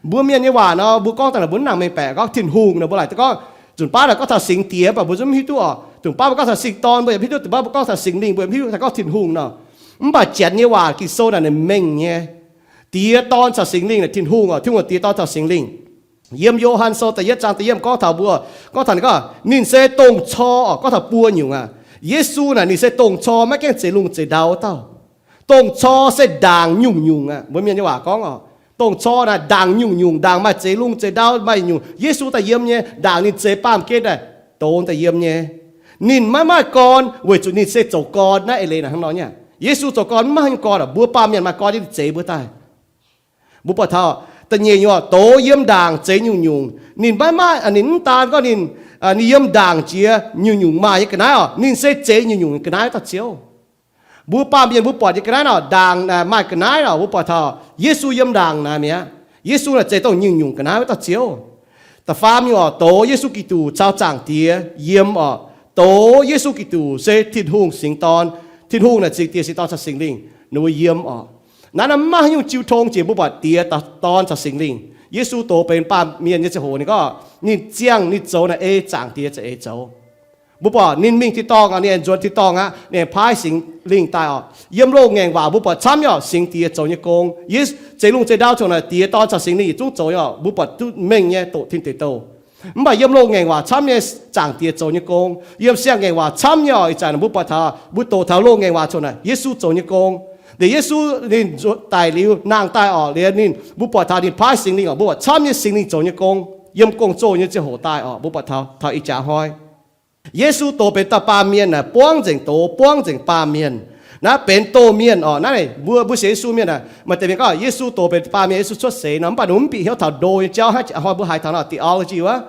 Mbuo mienh nyei waac nor mbuo gorngv daaih naaic mbuo mv nangc mengh baeqc gorngv Tin-Hungh nor, mbuo laaic gorngv nzunc baav naaic gorngv taux Singx Diex mv baac mbuo zungv mv hiuv duqv orqc. Nzunc baav mbuo gorngv taux Singx Dorn mbuo yaac mv hiuv duqv, nzunc baav mbuo gorngv taux Singx Lingh mbuo yaac mv hiuv duqv gorngv Tin-Hungh nor. Mv baac janx nyei waac Ging-Sou naaic ninh mengh nyei. Diex, Dorn caux Singx Lingh naaic Tin-Hungh orqc. Tin-Hungh Diex, Dorn caux Singx Lingh. Yiem Yo^han Sou da'yietv zaang da'yietv gorngv taux mbuo, gorngv taux ninh gorngv ninh se dongh cor orqc, gorngv taux buo nyungc aqv. Yesu naaic ninh se dongh cor maiv gaengh zeix lungh zeix ndau wuov dauh. Dongh cor se ndaangc nyungc-nyungc aqv. Mbuo mienh nyei waac gorngv orqc, dongh cor naaic ndaangc nyungc-nyungc, ndaangc maaih zeix lungh zeix ndau maaih nyungc. Yesu daaih yiem nyei, ndaangc ninh zeix baamh gen daaih, doz daaih yiem nyei. Ninh maiv maaih gorn weic zuqc ninh se zoux gorn. Naaiv eix leiz naaic hnangv nor nyei. Yesu zoux gorn mv maaih haaix nyungc gorn orqc. Mbuo baamh mienh maaih gorn nyei, ninh zeix mbuo daaih. Mbuo buatc taux da'nyeic nyungc, doz yiem ndaangc zeix nyungc-nyungc. Ninh maiv maaih, ninh mv daan gorngv ninh, ninh yiem ndaangc jiex nyungc-nyungc maaih nyei ga'naaiv orqc. Ninh se zeix nyungc-nyungc ga'naaiv wuov dauh Ziouv. Mbuo baamh mienh mbuo buatc nyei ga'naaiv orqc, ndaangc maaih ga'naaiv orqc, mbuo buatc taux Yesu yiem ndaangc naaic mi'aqv. Yesu naaic zeix dongh nyungc-nyungc ga'naaiv wuov dauh Ziouv. Da'faam nyungc orqc, doz Yesu Giduc caux Zaangc Diex yiem orqc. Doz Yesu Giduc se Tin-Hungh Singx Dorn. Tin-Hungh naaic Singx Diex, Singx Dorn caux Singx Lingh ninh mbuo yiem orqc. Naaiv nor mv maaih haaix nyungc jiu tong jiex mbuo buatc Diex, Dorn caux Singx Lingh. Yesu doz benx baamh mienh nyei ziangh hoc ninh gorngv ninh ziangh ninh zoux naaic ei Zaangc Diex za'eix zoux. Mbuo buatc ninh mingh tin-dorngh aqv, ninh aengx nzuonx tin-dorngh aqv, ninh aengx paaiv Singx Lingh daaih orqc. Yiem loz-ngaengc waac mbuo buatc camv nyei orqc, Singx Diex zoux nyei gong. Zeix lungh zeix ndau ziouc naaic Diex, Dorn caux Singx Lingh yietc zungv zoux nyei orqc. Mbuo buatc duqv mengh nyei doqc tin deic douh. Mv baac yiem loz-ngaengc waac camv nyei Zaangc Diex zoux nyei gong. Yiem siang-ngaengc waac camv nyei orqc, ih zanc mbuo buatc taux, mbuo doqc taux loz-ngaengc waac ziouc naaic Yesu zoux nyei gong. Liuz Yesu ninh daic liuz nangh daaih orqc, liuz ninh, mbuo buatc taux ninh paaiv Singx Lingh orqc, mbuo buatc camv nyei Singx Lingh zoux nyei gong. Yiem gong-zoh nyei ziangh hoc daaih orqc, mbuo buatc taux, taux ih jaax hnoi Yesu doz benx dauh baamh mienh naaic buangv nzengc doz, buangv nzengc baamh mienh. Naaiv benx doz mienh orqc. Naaiv mbuo, mbuo sienx Yesu mienh aah, maaih deix mienh gorngv Yesu doz benx baamh mienh, Yesu cuotv seix nor, mv baac ninh mv bieqc hnyouv taux ndo nyei jauv. Hnangv hnoi mbuo haiz taux nor theology wuov,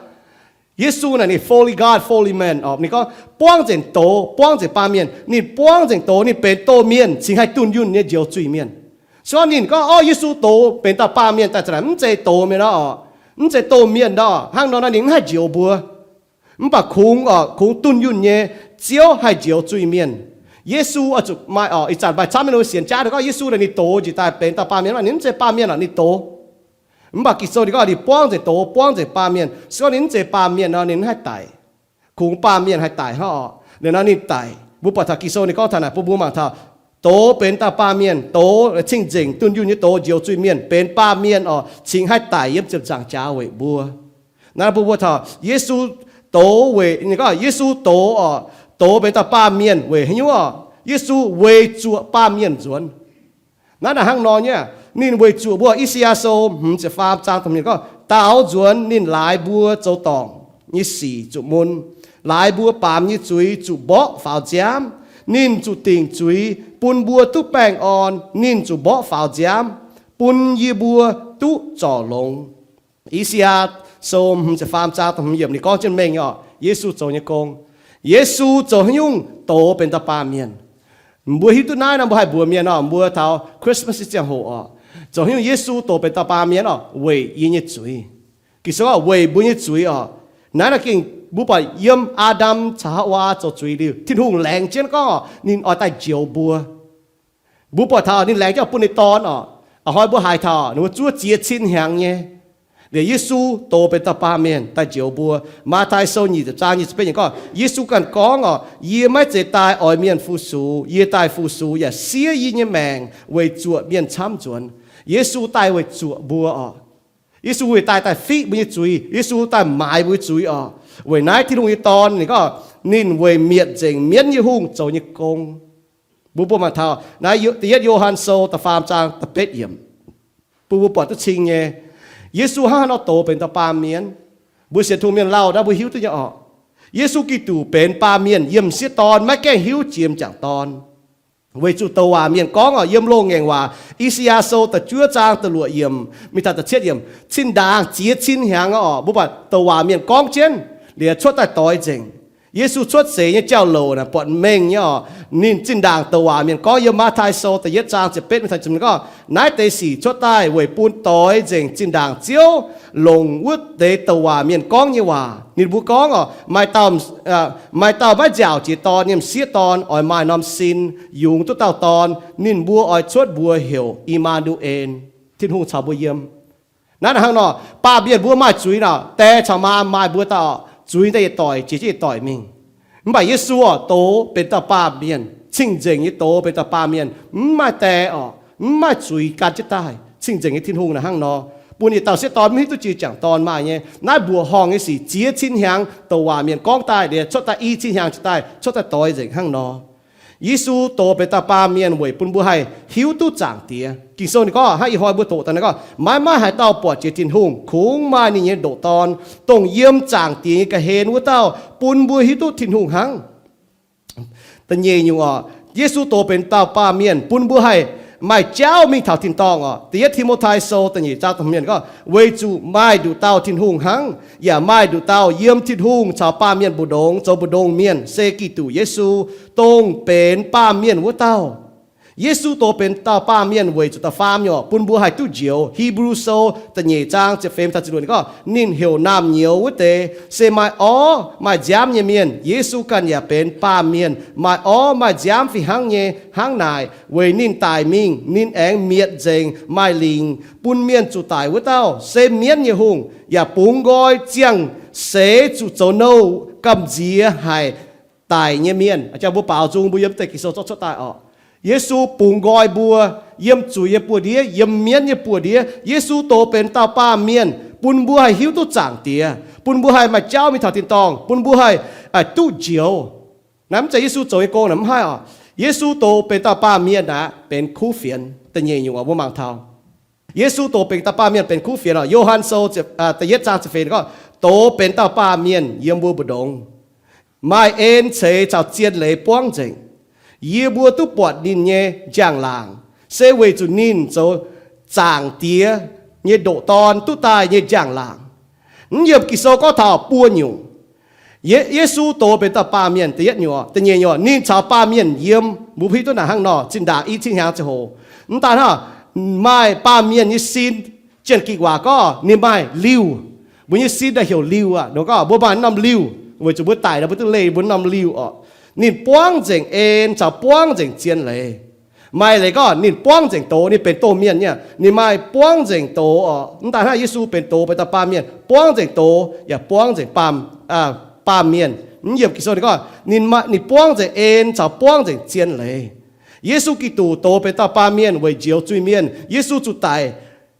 Yesu naaic ninh fully God, fully man orqc. Ninh gorngv buangv nzengc doz, buangv nzengc baamh mienh. Ninh buangv nzengc doz, ninh benx doz mienh, cingx haih dunh yunh nyei njoux zuiz-mienh. Se gorngv ninh gorngv, orv, Yesu doz benx dauh baamh mienh daaih, mv zeiz doz mienh nor orqc, mv zeiz doz mienh nor, hnangv nor nor ninh mv haih njoux mbuo. Mv baac kungx orqc, kungx dunh yunh nyei Ziouv haih njoux zuiz-mienh. Yesu oix zuqc maaih orqc, ih zanc maaih camv nyei sienx jaav gorngv Yesu naaic ninh doz njiec daaih benx dauh baamh mienh, ninh mv zeiz baamh mienh orqc, ninh doz. Mv baac Ging-Sou ninh gorngv ninh buangv nzengc doz, buangv nzengc baamh mienh. Se gorngv ninh mv zeiz baamh mienh nor ninh mv haih daic. Kungx baamh mienh haih daic hnangv orqc. Liuz nor ninh daic. Mbuo buatc taux Ging-Sou ninh gorngv taux naaic bun mbuo mangc taux, doz benx dauh baamh mienh, doz cing-nzengc dunh yunh nyei doz njoux zuiz-mienh, benx baamh mienh orqc, cingx haih daic yiem ziepc nzaangc jaax weic mbuo. Naaiv bun mbuo taux Yesu doz weic, ninh gorngv Yesu doz orqc, doz benx dauh baamh mienh weic haaix nyungc orqc? Yesu weic zuoqc baamh mienh nzuonx. Naaiv naaic hnangv nor nyei, ninh weic zuoqc mbuo, I^saa^yaa Sou hmz ziepc faam zaang da'hmz gorngv, daaux nzuonx ninh laaix mbuo zoux dorngc nyei sic zuqc mun, laaix mbuo baamz nyei zuiz zuqc mborqv faaux nziaamv. Ninh zuqc dingc zuiz bun mbuo duqv baengh orn, ninh zuqc mborqv faaux nziaamv bun yie mbuo duqv zorc longx. I^saa^yaa Sou hmz ziepc faam zaang da'hmz yiemc ninh gorngv jienv mengh nyei orqc, Yesu zoux nyei gong. Yesu zoux haaix nyungc doz benx dauh baamh mienh? Mbuo hiuv duqv naaiv nor mbuo haih mbuox mienh orqc, mbuo taux Christmas nyei ziangh hoc orqc, Zoux haaix nyungc Yesu doz benx dauh baamh mienh oc? Weic yie nyei zuiz. Ging-Sou gorngv weic mbuo nyei zuiz oc. Naaiv naaic gengh mbuo buatc yiem Aa^ndam caux Haawaa zoux zuiz liuz, Tin-Hungh laengz jienv gorngv oc, ninh oix daaih njoux mbuo. Mbuo buatc taux ninh laengz jienv bun ninh Dorn oc. A'hnoi mbuo haiz taux ninh mbuo zuov ziex cin hnyangx nyei. Liuz Yesu doz benx dauh baamh mienh daaih njoux mbuo. Matv^tai Sou nyic ziepc zaang nyic ziepc betv yiemc gorngv, Yesu ganh gorngv oc, Yie maiv zeiz daaih oix mienh fu-sux, yie daaih fu-sux yaac siev yie nyei maengc weic zuoqc mienh camv nzuonx. Yesu daaih weic zuoqc mbuo oc. Yesu weic daaih daaih fiqv mbuo nyei zuiz. Yesu daaih maaiz mbuo nyei zuiz oc. Weic naaiv Tin-Hungh nyei Dorn ninh gorngv ninh weic mietc nzengc mienv nyei hungh zoux nyei gong. Mbuo mbuo mangc taux naaiv Da'yietv Yo^han Sou da'faam zaang da'betv yiemc, bun mbuo buatc duqv cing nyei. Yesu hnangv haaix nor doz benx dauh baamh mienh? Mbuo sienx Tin-Hungh mienh lauh naaiv mbuo hiuv duqv nyei oc. Yesu Giduc benx baamh mienh yiem m'sieqv dorn, maiv gaengh hiuv jiex m'jangc dorn. Weic zuqc douc waac mienh gorngv oc, yiem loz-ngaengc waac, I^saa^yaa Sou da'juov zaang da'luoqc yiemc mingh taux da'cietv yiemc, zinh ndaangc ziex cin hnyangx oc, mbuo buatc douc waac mienh gorngv jienv liuz cuotv daaih doix nzengc. Yesu cuotv seix nyei jauv-louc naaic buatc mengh nyei oc. Ninh zinh ndaangc douc waac mienh gorngv, yiem Matv^tai Sou da'yietv zaang ziepc betv mingh taux ziepc hmz gorngv, Naaiv deix sic cuotv daaih weic bun doix nzengc zinh ndaangc Ziouv longc wuov deix douc waac mienh gorngv nyei waac. Ninh mbuo gorngv oc, maaih dauh, maaih dauh maiv nziaauc jiex dorn nyei m'sieqv dorn oix maaih norm sin, yungz duqv dauh dorn. Ninh mbuo oix cuotv mbuox heuc I^maa^nu^en, Tin-Hungh caux mbuo yiem. Naaiv hnangv nor, baamh mienh mbuo maaih zuiz nor, die caux maa maaih mbuo dauh zuiz daaih yietc doic jiex jienv yietc doic mingh. Mv baac Yesu oc, doz benx dauh baamh mienh, cing-nzengc nyei doz benx dauh baamh mienh, mv maaih die oc, mv maaih zuiz gan jienv daaih. Cing-nzengc nyei Tin-Hungh naaic hnangv nor, bun yietc dauh sieqv dorn mv hiuv duqv jiex m'jangc dorn maaih nyei. Naaiv mbuoqc horngh nyei sic ziex cin hnyangx douc waac mienh gorngv daaih liuz, cuotv daaih i cin hnyangx jiex daaih, cuotv daaih doix nzengc hnangv nor. Yesu doz benx dauh baamh mienh weic bun mbuo haih hiuv duqv Zaangc Diex. Ging-Sou ninh gorngv hnangv ih hnoi mbuo doqc daaih naaiv gorngv, Maiv maaih haaix dauh buatc jiex Tin-Hungh, kungx maaih ninh nyei ndoqc Dorn, dongh yiem Zaangc Diex nyei ga'hlen wuov dauh, bun mbuo hiuv duqv Tin-Hungh hnangv. Da'nyeic nyungc oc, Yesu doz benx dauh baamh mienh bun mbuo haih maaih jauv mingh taux tin-dorngh oc. Da'yietv Ti^mo^tai Sou da'nyeic zaang da'hmz yiemc gorngv, Weic zuqc maaih nduqc dauh Tin-Hungh hnangv, yaac maaih nduqc dauh yiem Tin-Hungh caux baamh mienh mbu'ndongx zoux mbu'ndongx mienh, se Giduc Yesu, dongh benx baamh mienh wuov dauh. Yesu doz benx dauh baamh mienh weic zuqc da'faam nyungc oc, bun mbuo haih duqv njoux. Hipv^lu Sou da'nyeic zaang ziepc feix taux ziepc luoqc ninh gorngv, Ninh heuc naamh nyouz wuov deix se maaih orv maaih nziaamv nyei mienh. Yesu ganh yaac benx baamh mienh, maaih orv maaih nziaamv fih hnangv nyei. Hnangv naaic, weic ninh daic mingh, ninh aengx mietc nzengc maaih lingc bun mienh zuqc daic wuov dauh, se mienv nyei hungh, yaac bungx nqoi ziangh seix zuqc zoux nouh gamh nziex haic daic nyei mienh. A'jang mbuo baaux nzung mbuo yiem deix Ging-Sou zorqv cuotv daaih oc. Yesu bungx nqoi mbuo yiem zuiz nyei buoz-ndiev, yiem mienv nyei buoz-ndiev. Yesu doz benx dauh baamh mienh bun mbuo haih hiuv duqv Zaangc Diex, bun mbuo haih maaih jauv mingh taux tin-dorngh, bun mbuo haih duqv njoux. Naaiv mv zeiz Yesu zoux nyei gong naaic, mv haih oc. Yesu doz benx dauh baamh mienh aqv, benx kuv fienx. Da'nyeic nyungc oc, mbuo mangc taux Yesu doz benx dauh baamh mienh benx kuv fienx oc. Yo^han Sou da'yietv zaang ziepc feix gorngv, Doz benx dauh baamh mienh yiem mbuo mbu'ndongx, maaih en ceix caux zien leiz buangv nzengc. Yie mbuo duqv buatc ninh nyei njang-laangc, se weic zuqc ninh zoux Zaangc Diex nyei ndoqc Dorn duqv daaih nyei njang-laangc. Mv yiem Ging-Sou gorngv taux buo nyungc. Ye, Yesu doz benx dauh baamh mienh, da'yietv nyungc, da'nyeic nyungc, ninh caux baamh mienh yiem. Mbuo hiuv duqv naaic hnangv nor, zinh ndaangc i cin hnyangx ziangh hoc. Mv daan hnangv, maaih baamh mienh nyei sin, Janx-Gikc waac gorngv ninh maaih liuh. Mbuo nyei sin daaih heuc liuh aqv. Ninh gorngv mbuo maaih norm liuh, weic zuqc mbuo daic nor mbuo duqv leih mbuo norm liuh oc. Ninh buangv nzengc en caux buangv nzengc zien leiz. Maaih leiz gorngv ninh buangv nzengc doz, ninh benx domh mienh nyei, ninh maaih buangv nzengc doz oc. Mv daan hnangv, Yesu benx doz, benx dauh baamh mienh, buangv nzengc doz yaac buangv nzengc baamh, baamh mienh. Mv yiem Ging-Sou ninh gorngv ninh, ninh buangv nzengc en caux buangv nzengc zien leiz. Yesu Giduc doz benx dauh baamh mienh weic njoux zuiz-mienh. Yesu zuqc daic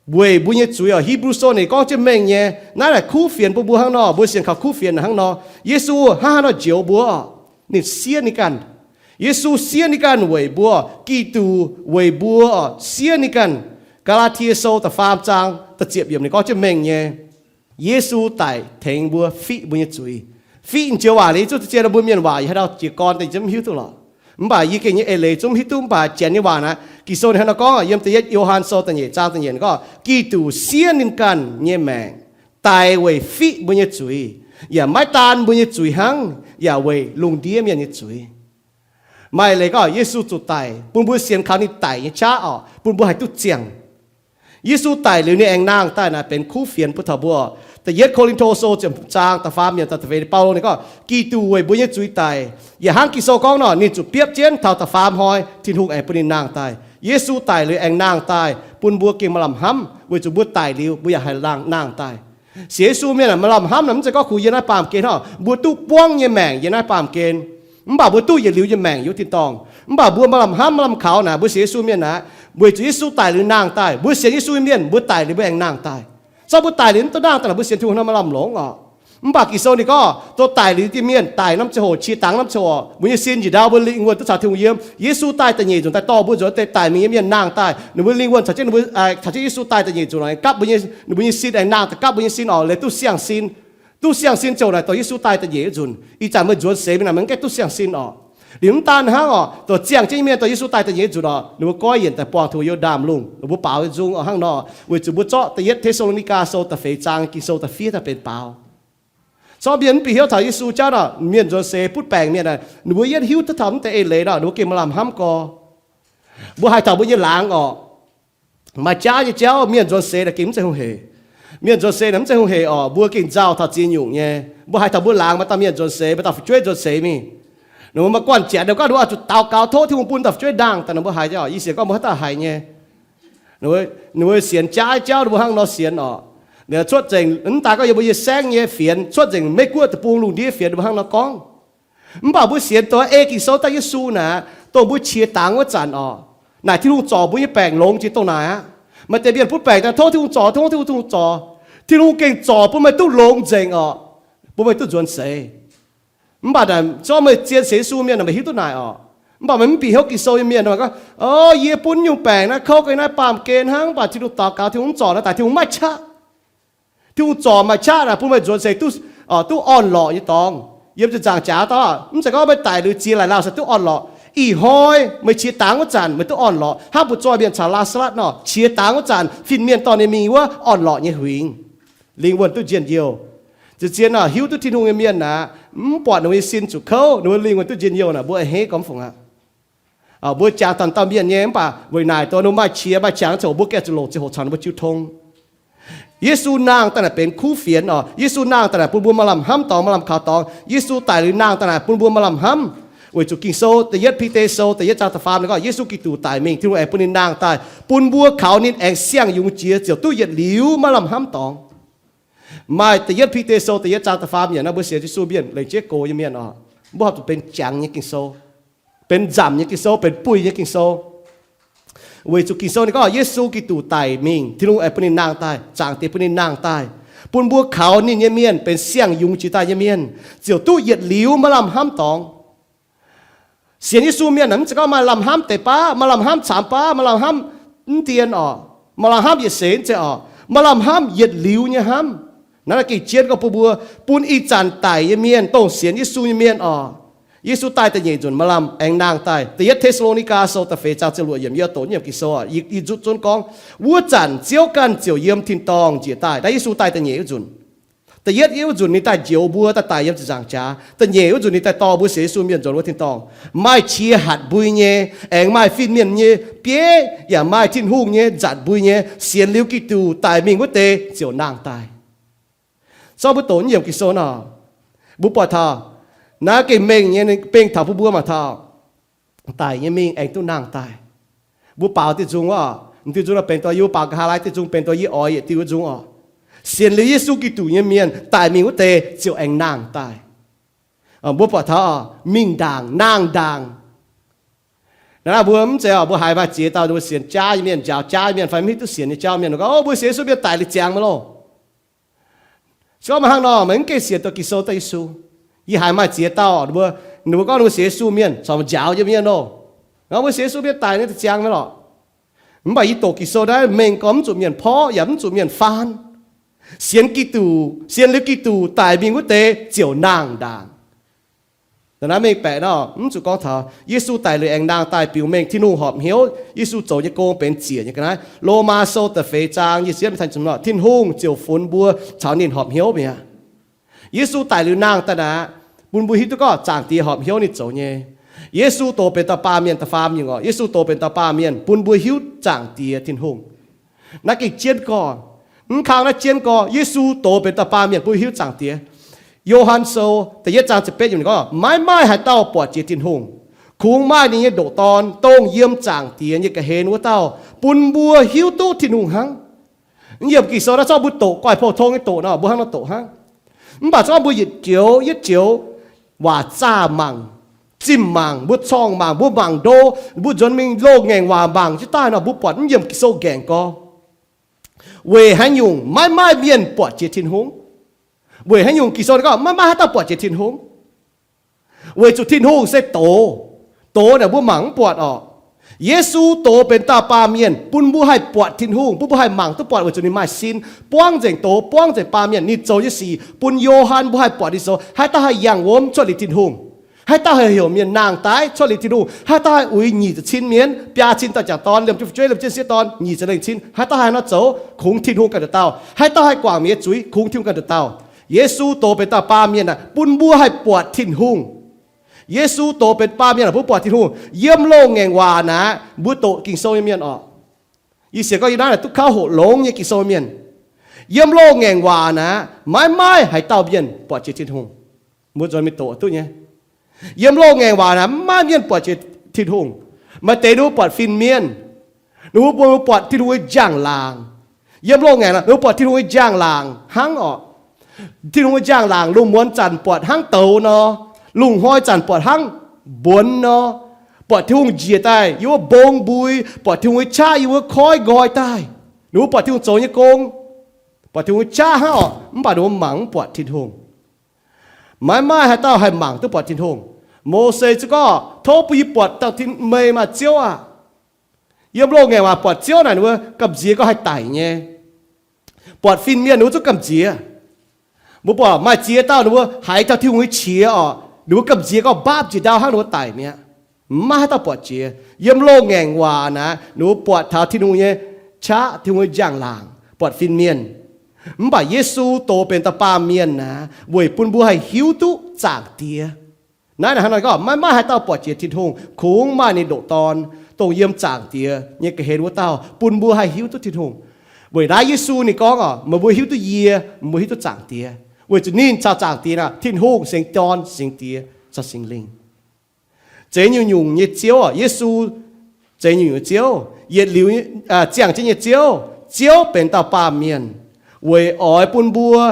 weic mbuo nyei zuiz oc. Hipv^lu Sou ninh gorngv jienv mengh nyei. Naaiv naaic kuv fienx bun mbuo hnangv nor, mbuo sienx kaux kuv fienx hnangv nor. Yesu hnangv haaix nor njoux mbuo oc? Ninh siev ninh ganh. Yesu siev ninh ganh weic mbuo. Giduc weic mbuo oc, siev ninh ganh. Gaa^laa^tie Sou da'faam zaang da'ziepc yiemc ninh gorngv jienv mengh nyei. Yesu daic tengx mbuo fiqv mbuo nyei zuiz. Fiqv joux waac liuz, zuqc zien mbuo mienh waac yaac haaix dauh jiez gorn daaih zungv mv hiuv duqv lorqc. Mv baac yie gengh nyei eix leiz zungv mv hiuv duqv, mv baac Janx nyei waac naaiv, Ging-Sou ninh hnangv nor gorngv, yiem da'yietv Yo^han Sou da'nyeic zaang da'nyeic gorngv, Giduc siev ninh ganh nyei maengc daic weic fiqv mbuo nyei zuiz, yaac maiv daan mbuo nyei zuiz hnangv, yaac weic lungh ndiev mienh nyei zuiz. Maaih leiz gorngv Yesu zuqc daic bun mbuo sienx kaux ninh daic nyei qaqv oc, bun mbuo haih duqv ziangh. Yesu daic liuz ninh aengx nangh daaih naaic benx kuv fienx bun taux mbuo. Da'yietv Ko^lin^to Sou ziepc zaang da'faam yiemc da'feix, Baulo ninh gorngv, Giduc weic mbuo nyei zuiz daic. Yaac hnangv Ging-Sou gorngv nor, ninh zuqc biopv jienv taux da'faam hnoi, Tin-Hungh aengx bun ninh nangh daaih. Yesu daic liuz aengx nangh daaih bun mbuo gengh maaih lamh hnamv, weic zuqc mbuo daic liuz mbuo yaac haih nangh daaih. Sienx Yesu mienh maaih lamh hnamv naaic mv zeiz gorngv kungx yiem naaiv baamh gen hnangv, mbuo duqv buangv nyei maengc yiem naaiv baamh gen. Mv baac mbuo duqv yietc liuz nyei maengc yiem tin-dorngh. Mv baac mbuo maaih lamh hnamv, maaih lamh kaux naaic, mbuo sienx Yesu mienh naaic, weic zuqc Yesu daic liuz nangh daaih. Mbuo sienx Yesu nyei mienh, mbuo daic liuz mbuo aengx nangh daaih. Zorqv mbuo daic liuz mv duqv nangh daaih naaic, mbuo sienx Tin-Hungh nor maaih lamh longc oc. Mv baac Ging-Sou ninh gorngv, dongh daic liuz nyei mienh daic norm ziangh hoc, qiex dangx norm ziangh hoc, mbuo nyei sin njiec ndau, mbuo lingh wuonh duqv caux Tin-Hungh yiem. Yesu daaih da'nyeic nzunc daaih dorh mbuo nzuonx deix daic mingh nyei mienh nangh daaih. Ninh mbuo lingh wuonh caux jienv, ninh mbuo caux jienv Yesu daaih da'nyeic nzunc, gapv mbuo nyei, ninh mbuo nyei sin aengx nangh daaih gapv mbuo nyei sin oc, leiz duqv siang-sin. Duqv siang-sin ziouc naaic dongh Yesu daaih da'nyeic nzunc. Ih zanc meih nzuonx seix mingh naaic, meih mv gaengh duqv siang-sin oc. Liuz mv daan hnangv oc, dongh ziangh jienv nyei mienh dongh Yesu daaih da'nyeic nzunc oc, ninh mbuo goiv yienc daaih buangh Tin-Hungh Yo^ndaam Lungh. Mbuo baaux nzung oc hnangv nor, weic zuqc mbuo zorqv Da'yietv Te^saa^lo^ni^gaa Sou da'feix zaang Ging-Sou da'fiev daaih benx baaux. Zorqv mienh mv bieqc hnyouv taux Yesu jauv nor, mienh nzuonx seix butv baengc mienh, ninh mbuo yietv hiuv duqv taux mv deix eix leiz nor, ninh mbuo gengh maaih lamh hnamv gorx. Mbuo haiz taux mbuo nyei laangz oc. Maaih jaav nyei jauv mienh nzuonx seix naaic gengh mv zeiz hungh heic. Mienh nzuonx seix naaic mv zeiz hungh heic oc, mbuo gengh nzauh taux ziex nyungc nyei. Mbuo haiz taux mbuo laangz maaih dauh mienh nzuonx seix, maaih dauh fu'jueiv nzuonx seix mingh. Ninh mbuo maaih guanh janx, ninh mbuo gorngv ninh mbuo oix zuqc daux gaux tov Tin-Hungh bun dauh fu'jueiv nangh daaih, ninh mbuo haiz, yie sienx gorngv mbuo haaix dauh haiz nyei. Ninh mbuo sienx jaav jauv ninh mbuo hnangv nor sienx oc. Cuotv nzengc mv daaih gorngv yiem mbuo nyei saengv nyei fienx, cuotv nzengc Meiv-Guoqv deic-bung lungh ndiev fienx ninh mbuo hnangv nor gorngv. Mv baac mbuo sienx dongh ei Ging-Sou daaih Yesu naaic, dongh mbuo qiex dangx wuov zanc oc, naaic Tin-Hungh zorc mbuo nyei baengc longx jiex dongh naaic aqv. Maaih deix mienh butv baengc daaih tov Tin-Hungh zorc, tov Tin-Hungh, Tin-Hungh zorc. Tin-Hungh gengh zorc bun meih duqv longx nzengc oc, bun meih duqv nzuonx seix. Mv baac naaic zorqv meih zien sienx Yesu mienh naaic meih hiuv duqv naaic oc. Mv baac meih mv bieqc hnyouv Ging-Sou nyei mienh, meih gorngv, o, yie bun nyungc baengc naaiv kouv ga'naaiv baamh gen hnangv, mv baac Tin-Hungh daux gaux Tin-Hungh mv zorc naaiv daaih, Tin-Hungh maiv qaqv. Tin-Hungh zorc maaih qaqv naaic bun meih nzuonx seix duqv, duqv orn-lorqc nyei dorngx. Yiem ziepc nzaangc jaax daaih, mv zeiz gorngv meih daic liuz ziex laaic lauh se duqv orn-lorqc. Ih hnoi meih qiex dangx wuov zanc meih duqv orn-lorqc, hnangv butv-zoih mienh caux Laa^saa^latv nor, qiex dangx wuov zanc fin-mienh dorh ninh mingh wuov orn-lorqc nyei huingx. Lingh wuonh duqv njien-youh. Zien-zien naaic hiuv duqv Tin-Hungh nyei mienh naaic, mv buatc ninh mbuo nyei sin zuqc kouv, ninh mbuo lingh wuonh duqv njien-youh naaic, mbuo a'hneiv gormx fungc aqv. Mbuo jangx taux dauh mienh nyei, mv baac weic naaic dongh ninh mbuo maaih qiex maaih qangx ziouc mbuo gaengh zuqc longc ziangh hoc caux ninh mbuo jiu tong. Yesu nangh daaih naaic benx kuv fienx oc. Yesu nangh daaih naaic bun mbuo maaih lamh hnamv dorngx, maaih lamh kaux dorngx. Yesu daic liuz nangh daaih naaic bun mbuo maaih lamh hnamv. Weic zuqc Ging-Sou, Da'yietv Bide Sou, da'yietv zaang da'faam ninh gorngv, Yesu Giduc daic mingh, Tin-Hungh aengx bun ninh nangh daaih, bun mbuo kaux ninh aengx siang-yungz jiex ziouc duqv yietc liuz maaih lamh hnamv dorngx. Maaih Da'yietv Bide Sou da'yietv zaang da'faam yiemc naaiv, mbuo sienx Yesu mienh, lengc jeiv gox nyei mienh oc, mbuo horpc zuqc benx jangx nyei Ging-Sou, benx nzamc nyei Ging-Sou, benx buih nyei Ging-Sou. Weic zuqc Ging-Sou ninh gorngv Yesu Giduc daic mingh, Tin-Hungh aengx bun ninh nangh daaih, Zaangc Diex bun ninh nangh daaih, bun mbuo kaux ninh nyei mienh benx siang-yungz jiex daaih nyei mienh, ziouc duqv yietc liuz maaih lamh hnamv dorngx. Sienx Yesu mienh mv zeiz gorngv maaih lamh hnamv deix baav, maaih lamh hnamv camx baav, maaih lamh hnamv mv dien oc, maaih lamh hnamv yietc seix zeiz oc, maaih lamh hnamv yietc liuz nyei hnamv. Naaiv gengh jienv gorngv bun mbuo, bun ih zanc daic nyei mienh, dongh sienx Yesu nyei mienh oc. Yesu daaih da'nyeic nzunc maaih lamh aengx nangh daaih. Da'yietv Te^saa^lo^ni^gaa Sou da'feix zaang ziepc luoqc yiemc, yie doqc nyei Ging-Sou oc, yie, yie nzutv zunv gorngv, wuov zanc Ziouv ganh ziouc yiem tin-dorngh njiec daaih. Naaiv Yesu daaih da'nyeic wuov nzunc. Da'yietv wuov nzunc ninh daaih njoux mbuo, daaih daic yiem ziepc nzaangc jaax. Da'nyeic wuov nzunc ninh daaih dorh mbuo sienx Yesu mienh nzuonx wuov tin-dorngh. Maaih qiex hatc mbui nyei, aengx maaih fin-mienh nyei bieiv, yaac maaih Tin-Hungh nyei nzatc mbui nyei. Sienx liuz Giduc daic mingh wuov deix ziouc nangh daaih. Zorqv mbuo doqc naaiv yiemc Ging-Sou nor, mbuo buatc taux naaiv gengh mengh nyei, bengh taux bun mbuo mangc taux daic nyei mingh aengx duqv nangh daaih. Mbuo baaux diuh nzung wuov, diuh nzung nor benx dongh yie mbuo baaux nqa'haav laai diuh nzung benx dongh yie oix yietc diuh nzung oc. Sienx liuz Yesu Giduc nyei mienh daic mingh wuov deix ziouc aengx nangh daaih. Mbuo buatc taux mingh ndaangc, nangh ndaangc. Naaiv mbuo mv zeiz oc, mbuo haiz maaih ziex dauh mbuo sienx jaav nyei mienh, njaaux jaav nyei mienh fai mv hiuv duqv sienx nyei jauv mienh gorngv, o, mbuo sienx Yesu mienh daic liuz ziangx maiv loh. Se gorngv maaih hnangv nor, meih mv gengh sienx duqv Ging-Sou daaih Yesu. Yie haiz maaih ziex dauh, ninh mbuo, ninh mbuo gorngv ninh mbuo sienx Yesu mienh, corc njaaux nyei mienh loh. Gorngv mbuo sienx Yesu mienh daic ninh ziangx maiv loh. Mv baac yie doqc Ging-Sou naaiv mengh gorngv mv zuqc mienh porv yaac mv zuqc mienh faan. Sienx Giduc, sienx liuz Giduc daic mingh wuov deix ziouc nangh ndaangc. Naaiv mengh baeqc nor, mv zuqc gorngv taux Yesu daic liuz aengx nangh daaih biux mengh Tin-Hungh horpc hnyouv Yesu zoux nyei gong benx ziec nyei ga'naaiv. Lomaa Sou da'feix zaang nyic ziepc yietv, Tin-Hungh ziouc funx mbuo caux ninh horpc hnyouv mi'aqv. Yesu daic liuz nangh daaih naaic, bun mbuo hiuv duqv gorngv Zaangc Diex horpc hnyouv ninh zoux nyei. Yesu doz benx dauh baamh mienh, da'faam nyungc oc. Yesu doz benx dauh baamh mienh bun mbuo hiuv Zaangc Diex Tin-Hungh. Naaiv gengh jienv gorx. Mv kang naaiv jienv gorx, Yesu doz benx dauh baamh mienh bun hiuv Zaangc Diex. Yo^han Sou da'yietv zaang ziepc betv yiemc gorngv, maiv maaih haaix dauh buatc jiex Tin-Hungh, kungx maaih ninh nyei ndoqc Dorn, dongh yiem Zaangc Diex nyei ga'hlen wuov dauh, bun mbuo hiuv duqv Tin-Hungh hnangv. Yiem Ging-Sou naaiv zorqv mbuo doqc guaih pou-tong nyei doqc nor, mbuo hnangv nor doqc hnangv. Mv baac zorqv mbuo yietc joux yietc joux waac zaah mangc, zimh mangc, mbuo corngh mangc, mbuo mangc ndo, mbuo nzuonx mingh loz-ngaengc waac mangc jienv daaih nor, mbuo buatc mv yiem Ging-Sou nqaengc gorx. Weic haaix nyungc maiv maaih mienh buatc jiex Tin-Hungh? Weic haaix nyungc Ging-Sou gorngv maiv maaih haaix dauh buatc jiex Tin-Hungh? Weic zuqc Tin-Hungh se doz. Doz naaic mbuo mangc mv buatc orqc. Yesu doz benx dauh baamh mienh bun mbuo haih buatc Tin-Hungh, bun mbuo haih mangc duqv buatc weic zuqc ninh maaih sin, buangv nzengc doz, buangv nzengc baamh mienh. Ninh zoux nyei sic bun Yo^han mbuo haih buatc ninh zoux. Haaix dauh haih yangh wuom cuotv liuz Tin-Hungh? Haaix dauh haih heuc mienh nangh daaih cuotv liuz Tin-Hungh? Haaix dauh haih uix nyic ziepc cin mienh, biaa cin dauh jangc dorn, liemh jienv fu'jueiv, liemh jienv sieqv dorn, nyic ziepc lengh cin? Haaix dauh haih nor zoux? Kungx Tin-Hungh ganh nduqc dauh. Haaix dauh haih guangc mienh nyei zuiz? Kungx Tin-Hungh ganh nduqc dauh. Yesu doz benx dauh baamh mienh aeqv, bun mbuo haih buatc Tin-Hungh. Yesu doz benx baamh mienh aeqv, bun buatc Tin-Hungh. Yiem loz-ngaengc waac naaic, mbuo doqc Ging-Sou nyei mienh orqc, yie sienx gorngv yie naaiv naaic duqv kauv hoqc longx nyei Ging-Sou mienh. Yiem loz-ngaengc waac naaic, maiv maaih haaix dauh mienh buatc jiex Tin-Hungh. Mbuo nzuonx mingh doqc duqv nyei. Yiem loz-ngaengc waac naaic, maiv maaih mienh buatc jiex Tin-Hungh. Maaih deix ninh mbuo buatc fin-mienh, ninh mbuo, mbuo buatc Tin-Hungh nyei njang-laangc. Yiem loz-ngaengc naaic, ninh mbuo buatc Tin-Hungh nyei njang-laangc hnangv orqc. Tin-Hungh nyei njang-laangc lungh muonz zanc buatc hnangv douz nor, lungh hnoi zanc buatc hnangv mbuonx nor, buatc Tin-Hungh njiec daaih yiem wuov mbong mbui, buatc Tin-Hungh nyei qaqv yiem wuov koiv nqoi daaih. Ninh mbuo buatc Tin-Hungh zoux nyei gong, buatc Tin-Hungh nyei qaqv hnangv orqc, mv baac ninh mbuo mangc mv buatc Tin-Hungh. Maiv maaih haaix dauh haih mangc duqv buatc Tin-Hungh. Mose ziouc gorngv, tov bun yie buatc dauh Tin, meih maah Ziouv aah! Yiem loz-ngaengc waac buatc Ziouv naaic, ninh mbuo gamh nziex gorngv haih daic nyei. Buatc fin-mienh ninh mbuo zungv gamh nziex. Mbuo buatc maaih ziex dauh ninh mbuo haiz taux Tin-Hungh nyei qiex orqc, ninh mbuo gamh nziex gorngv mbaapv njiec ndau hnangv, ninh mbuo daic mi'aqv. Maiv maaih haaix dauh buatc jiex. Yiem loz-ngaengc waac naaic, ninh mbuo buatc taux Tin-Hungh nyei qaqv, Tin-Hungh nyei njang-laangc, buatc fin-mienh. Mv baac Yesu doz benx dauh baamh mienh naaic, weic bun mbuo haih hiuv duqv Zaangc Diex. Naaiv naaic hnangv naaic gorngv, maiv maaih haaix dauh buatc jiex Tin-Hungh, kungx maaih ninh ndoqc Dorn, dongh yiem Zaangc Diex nyei ga'hlen wuov dauh, bun mbuo haih hiuv duqv Tin-Hungh. Weic naaiv Yesu ninh gorngv orqc, meih mbuo hiuv duqv yie, meih mbuo hiuv duqv Zaangc Diex, weic zuqc ninh caux Zaangc Diex naaic, Tin-Hungh, Singx Dorn, Singx Diex, caux Singx Lingh. Zeix nyungc-nyungc nyei Ziouv orqc, Yesu zeix nyungc-nyungc nyei Ziouv, yietc liuz, ziangh jienv nyei Ziouv. Ziouv benx dauh baamh mienh weic oix bun mbuo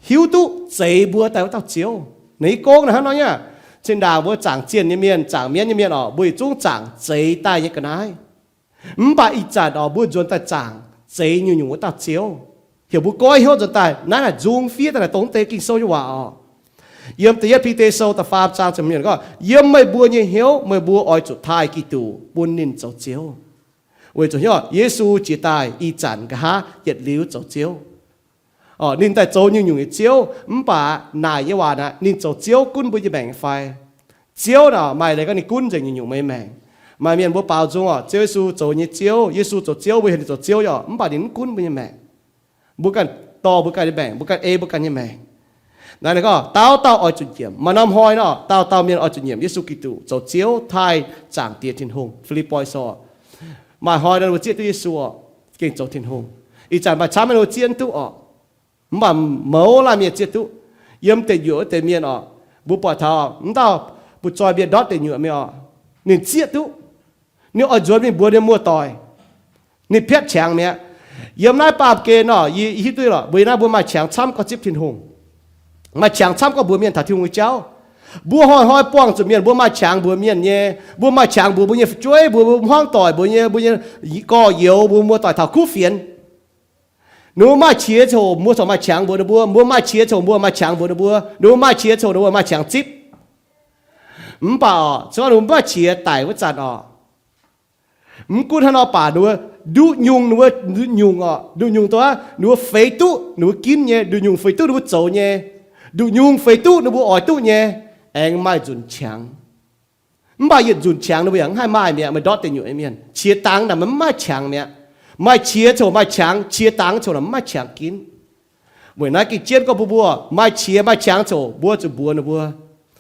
hiuv duqv zeix mbuo daaih wuov dauh Ziouv. Ninh nyei gong naaic hnangv nor nyei aqv. Zinh ndaangc mbuo zaangc zienh nyei mienh, zaangc mienv nyei mienh orqc, mbuo yietc zungv zaangc zeix daaih nyei ga'naaiv. Mv baac ih zanc orqc, mbuo nzuonx daaih zaangc zeix nyungc-nyungc wuov dauh Ziouv. Heuc mbuo goiv hnyouv nzuonx daaih naaiv naaic nzung fiev daaih naaic dongh deix Ging-Sou nyei waac orqc. Yiem da'yietv Bide Sou da'faam zaang ziepc hmz gorngv, yiem meih mbuo nyei hnyouv meih mbuo oix zuqc taaih Giduc bun ninh zoux Ziouv. Weic zuqc hnyouv Yesu jiex daaih ih zanc nqa'haav yietc liuz zoux Ziouv. Orqc, ninh daaih zoux nyungc-nyungc nyei Ziouv, mv baac naaic nyei waac naaic, ninh zoux Ziouv gunv mbuo nyei maengc fai? Ziouv naaic maaih leiz gorngv ninh gunv nzengc nyungc-nyungc meih nyei maengc. Maaih mienh mbuo baaux nzung orqc, Ziouv Yesu zoux nyei Ziouv, Yesu zoux Ziouv, mbuo heuc ninh zoux Ziouv nyei orqc, mv baac ninh mv gunv mbuo nyei maengc. Mbuo ganh dorh mbuo ganh nyei maengc, mbuo ganh ei mbuo ganh nyei maengc. Naaiv ninh gorngv dauh dauh oix zuqc nyiemc. Maaih norm hnoi nor, dauh dauh mienh oix zuqc nyiemc Yesu Giduc zoux Ziouv, taaih Zaangc Diex Tin-Hungh. Fi^lipv^poi Sou. Maaih hnoi nor ninh mbuo zieqv duqv Yesu orqc, gengh zoux Tin-Hungh. Ih zanc maaih camv mienh ninh mbuo zieqv duqv orqc, mv baac mouz laanh mienh zieqv duqv. Yiem deic nyuoqc wuov deix mienh orqc, mbuo buatc taux mv dauh butv-zoih mienh ndortv deic nyuoqc mingh orqc, ninh zieqv duqv. Ninh oix nzuonx mingh mbuox ninh muoz-doic, ninh piatv qangx mi'aqv. Yiem naaiv baamh gen orqc, yie hiuv duqv lorqc, mbuo yiem naaiv mbuo maaih qangx camv gorngv zipv Tin-Hungh, maaih qangx camv gorngv mbuox mienh taux Tin-Hungh nyei jauv. Mbuo hnoi-hnoi buangh zuqc mienh, mbuo maaih qangx mbuox mienh nyei, mbuo maaih qangx mbuox mbuo nyei fu'jueiv, mbuox mbuo hmuangv doic, mbuox nyei, mbuo nyei gorx-youz, mbuox muoz-doic taux kuv fienx. Ninh mbuo maaih qiex ziouc mbuo corc maaih qangx mbuox ninh mbuo, mbuo maaih qiex ziouc mbuo maaih qangx mbuox ninh mbuo, ninh mbuo maaih qiex ziouc ninh mbuo maaih qangx zipv. Mv baac orqc, se gorngv ninh mbuo mv maaih qiex daic wuov zanc orqc, mv gunv hnangv nor baac ninh mbuo nduqc nyungc, ninh mbuo nduqc nyungc orqc, nduqc nyungc dongh ninh mbuo feix duqv ninh mbuo ginv nyei, nduqc nyungc feix duqv ninh mbuo zoux nyei, nduqc nyungc feix duqv ninh mbuo oix duqv nyei, aengx maaih nzunc qangx. Mv baac yietc nzunc qangx ninh mbuo yaac mv haih maaih mi'aqv. Meih ndortv deic nyuoqc nyei mienh, qiex dangx naaic meih mv maaih qangx mi'aqv. Maaih qiex ziouc maaih qangx, qiex dangx ziouc naaic mv maaih qangx ginv. Weic naaiv gengh jienv gorngv bun mbuo, maaih qiex maaih qangx ziouc mbuo zuqc mbuox ninh mbuo,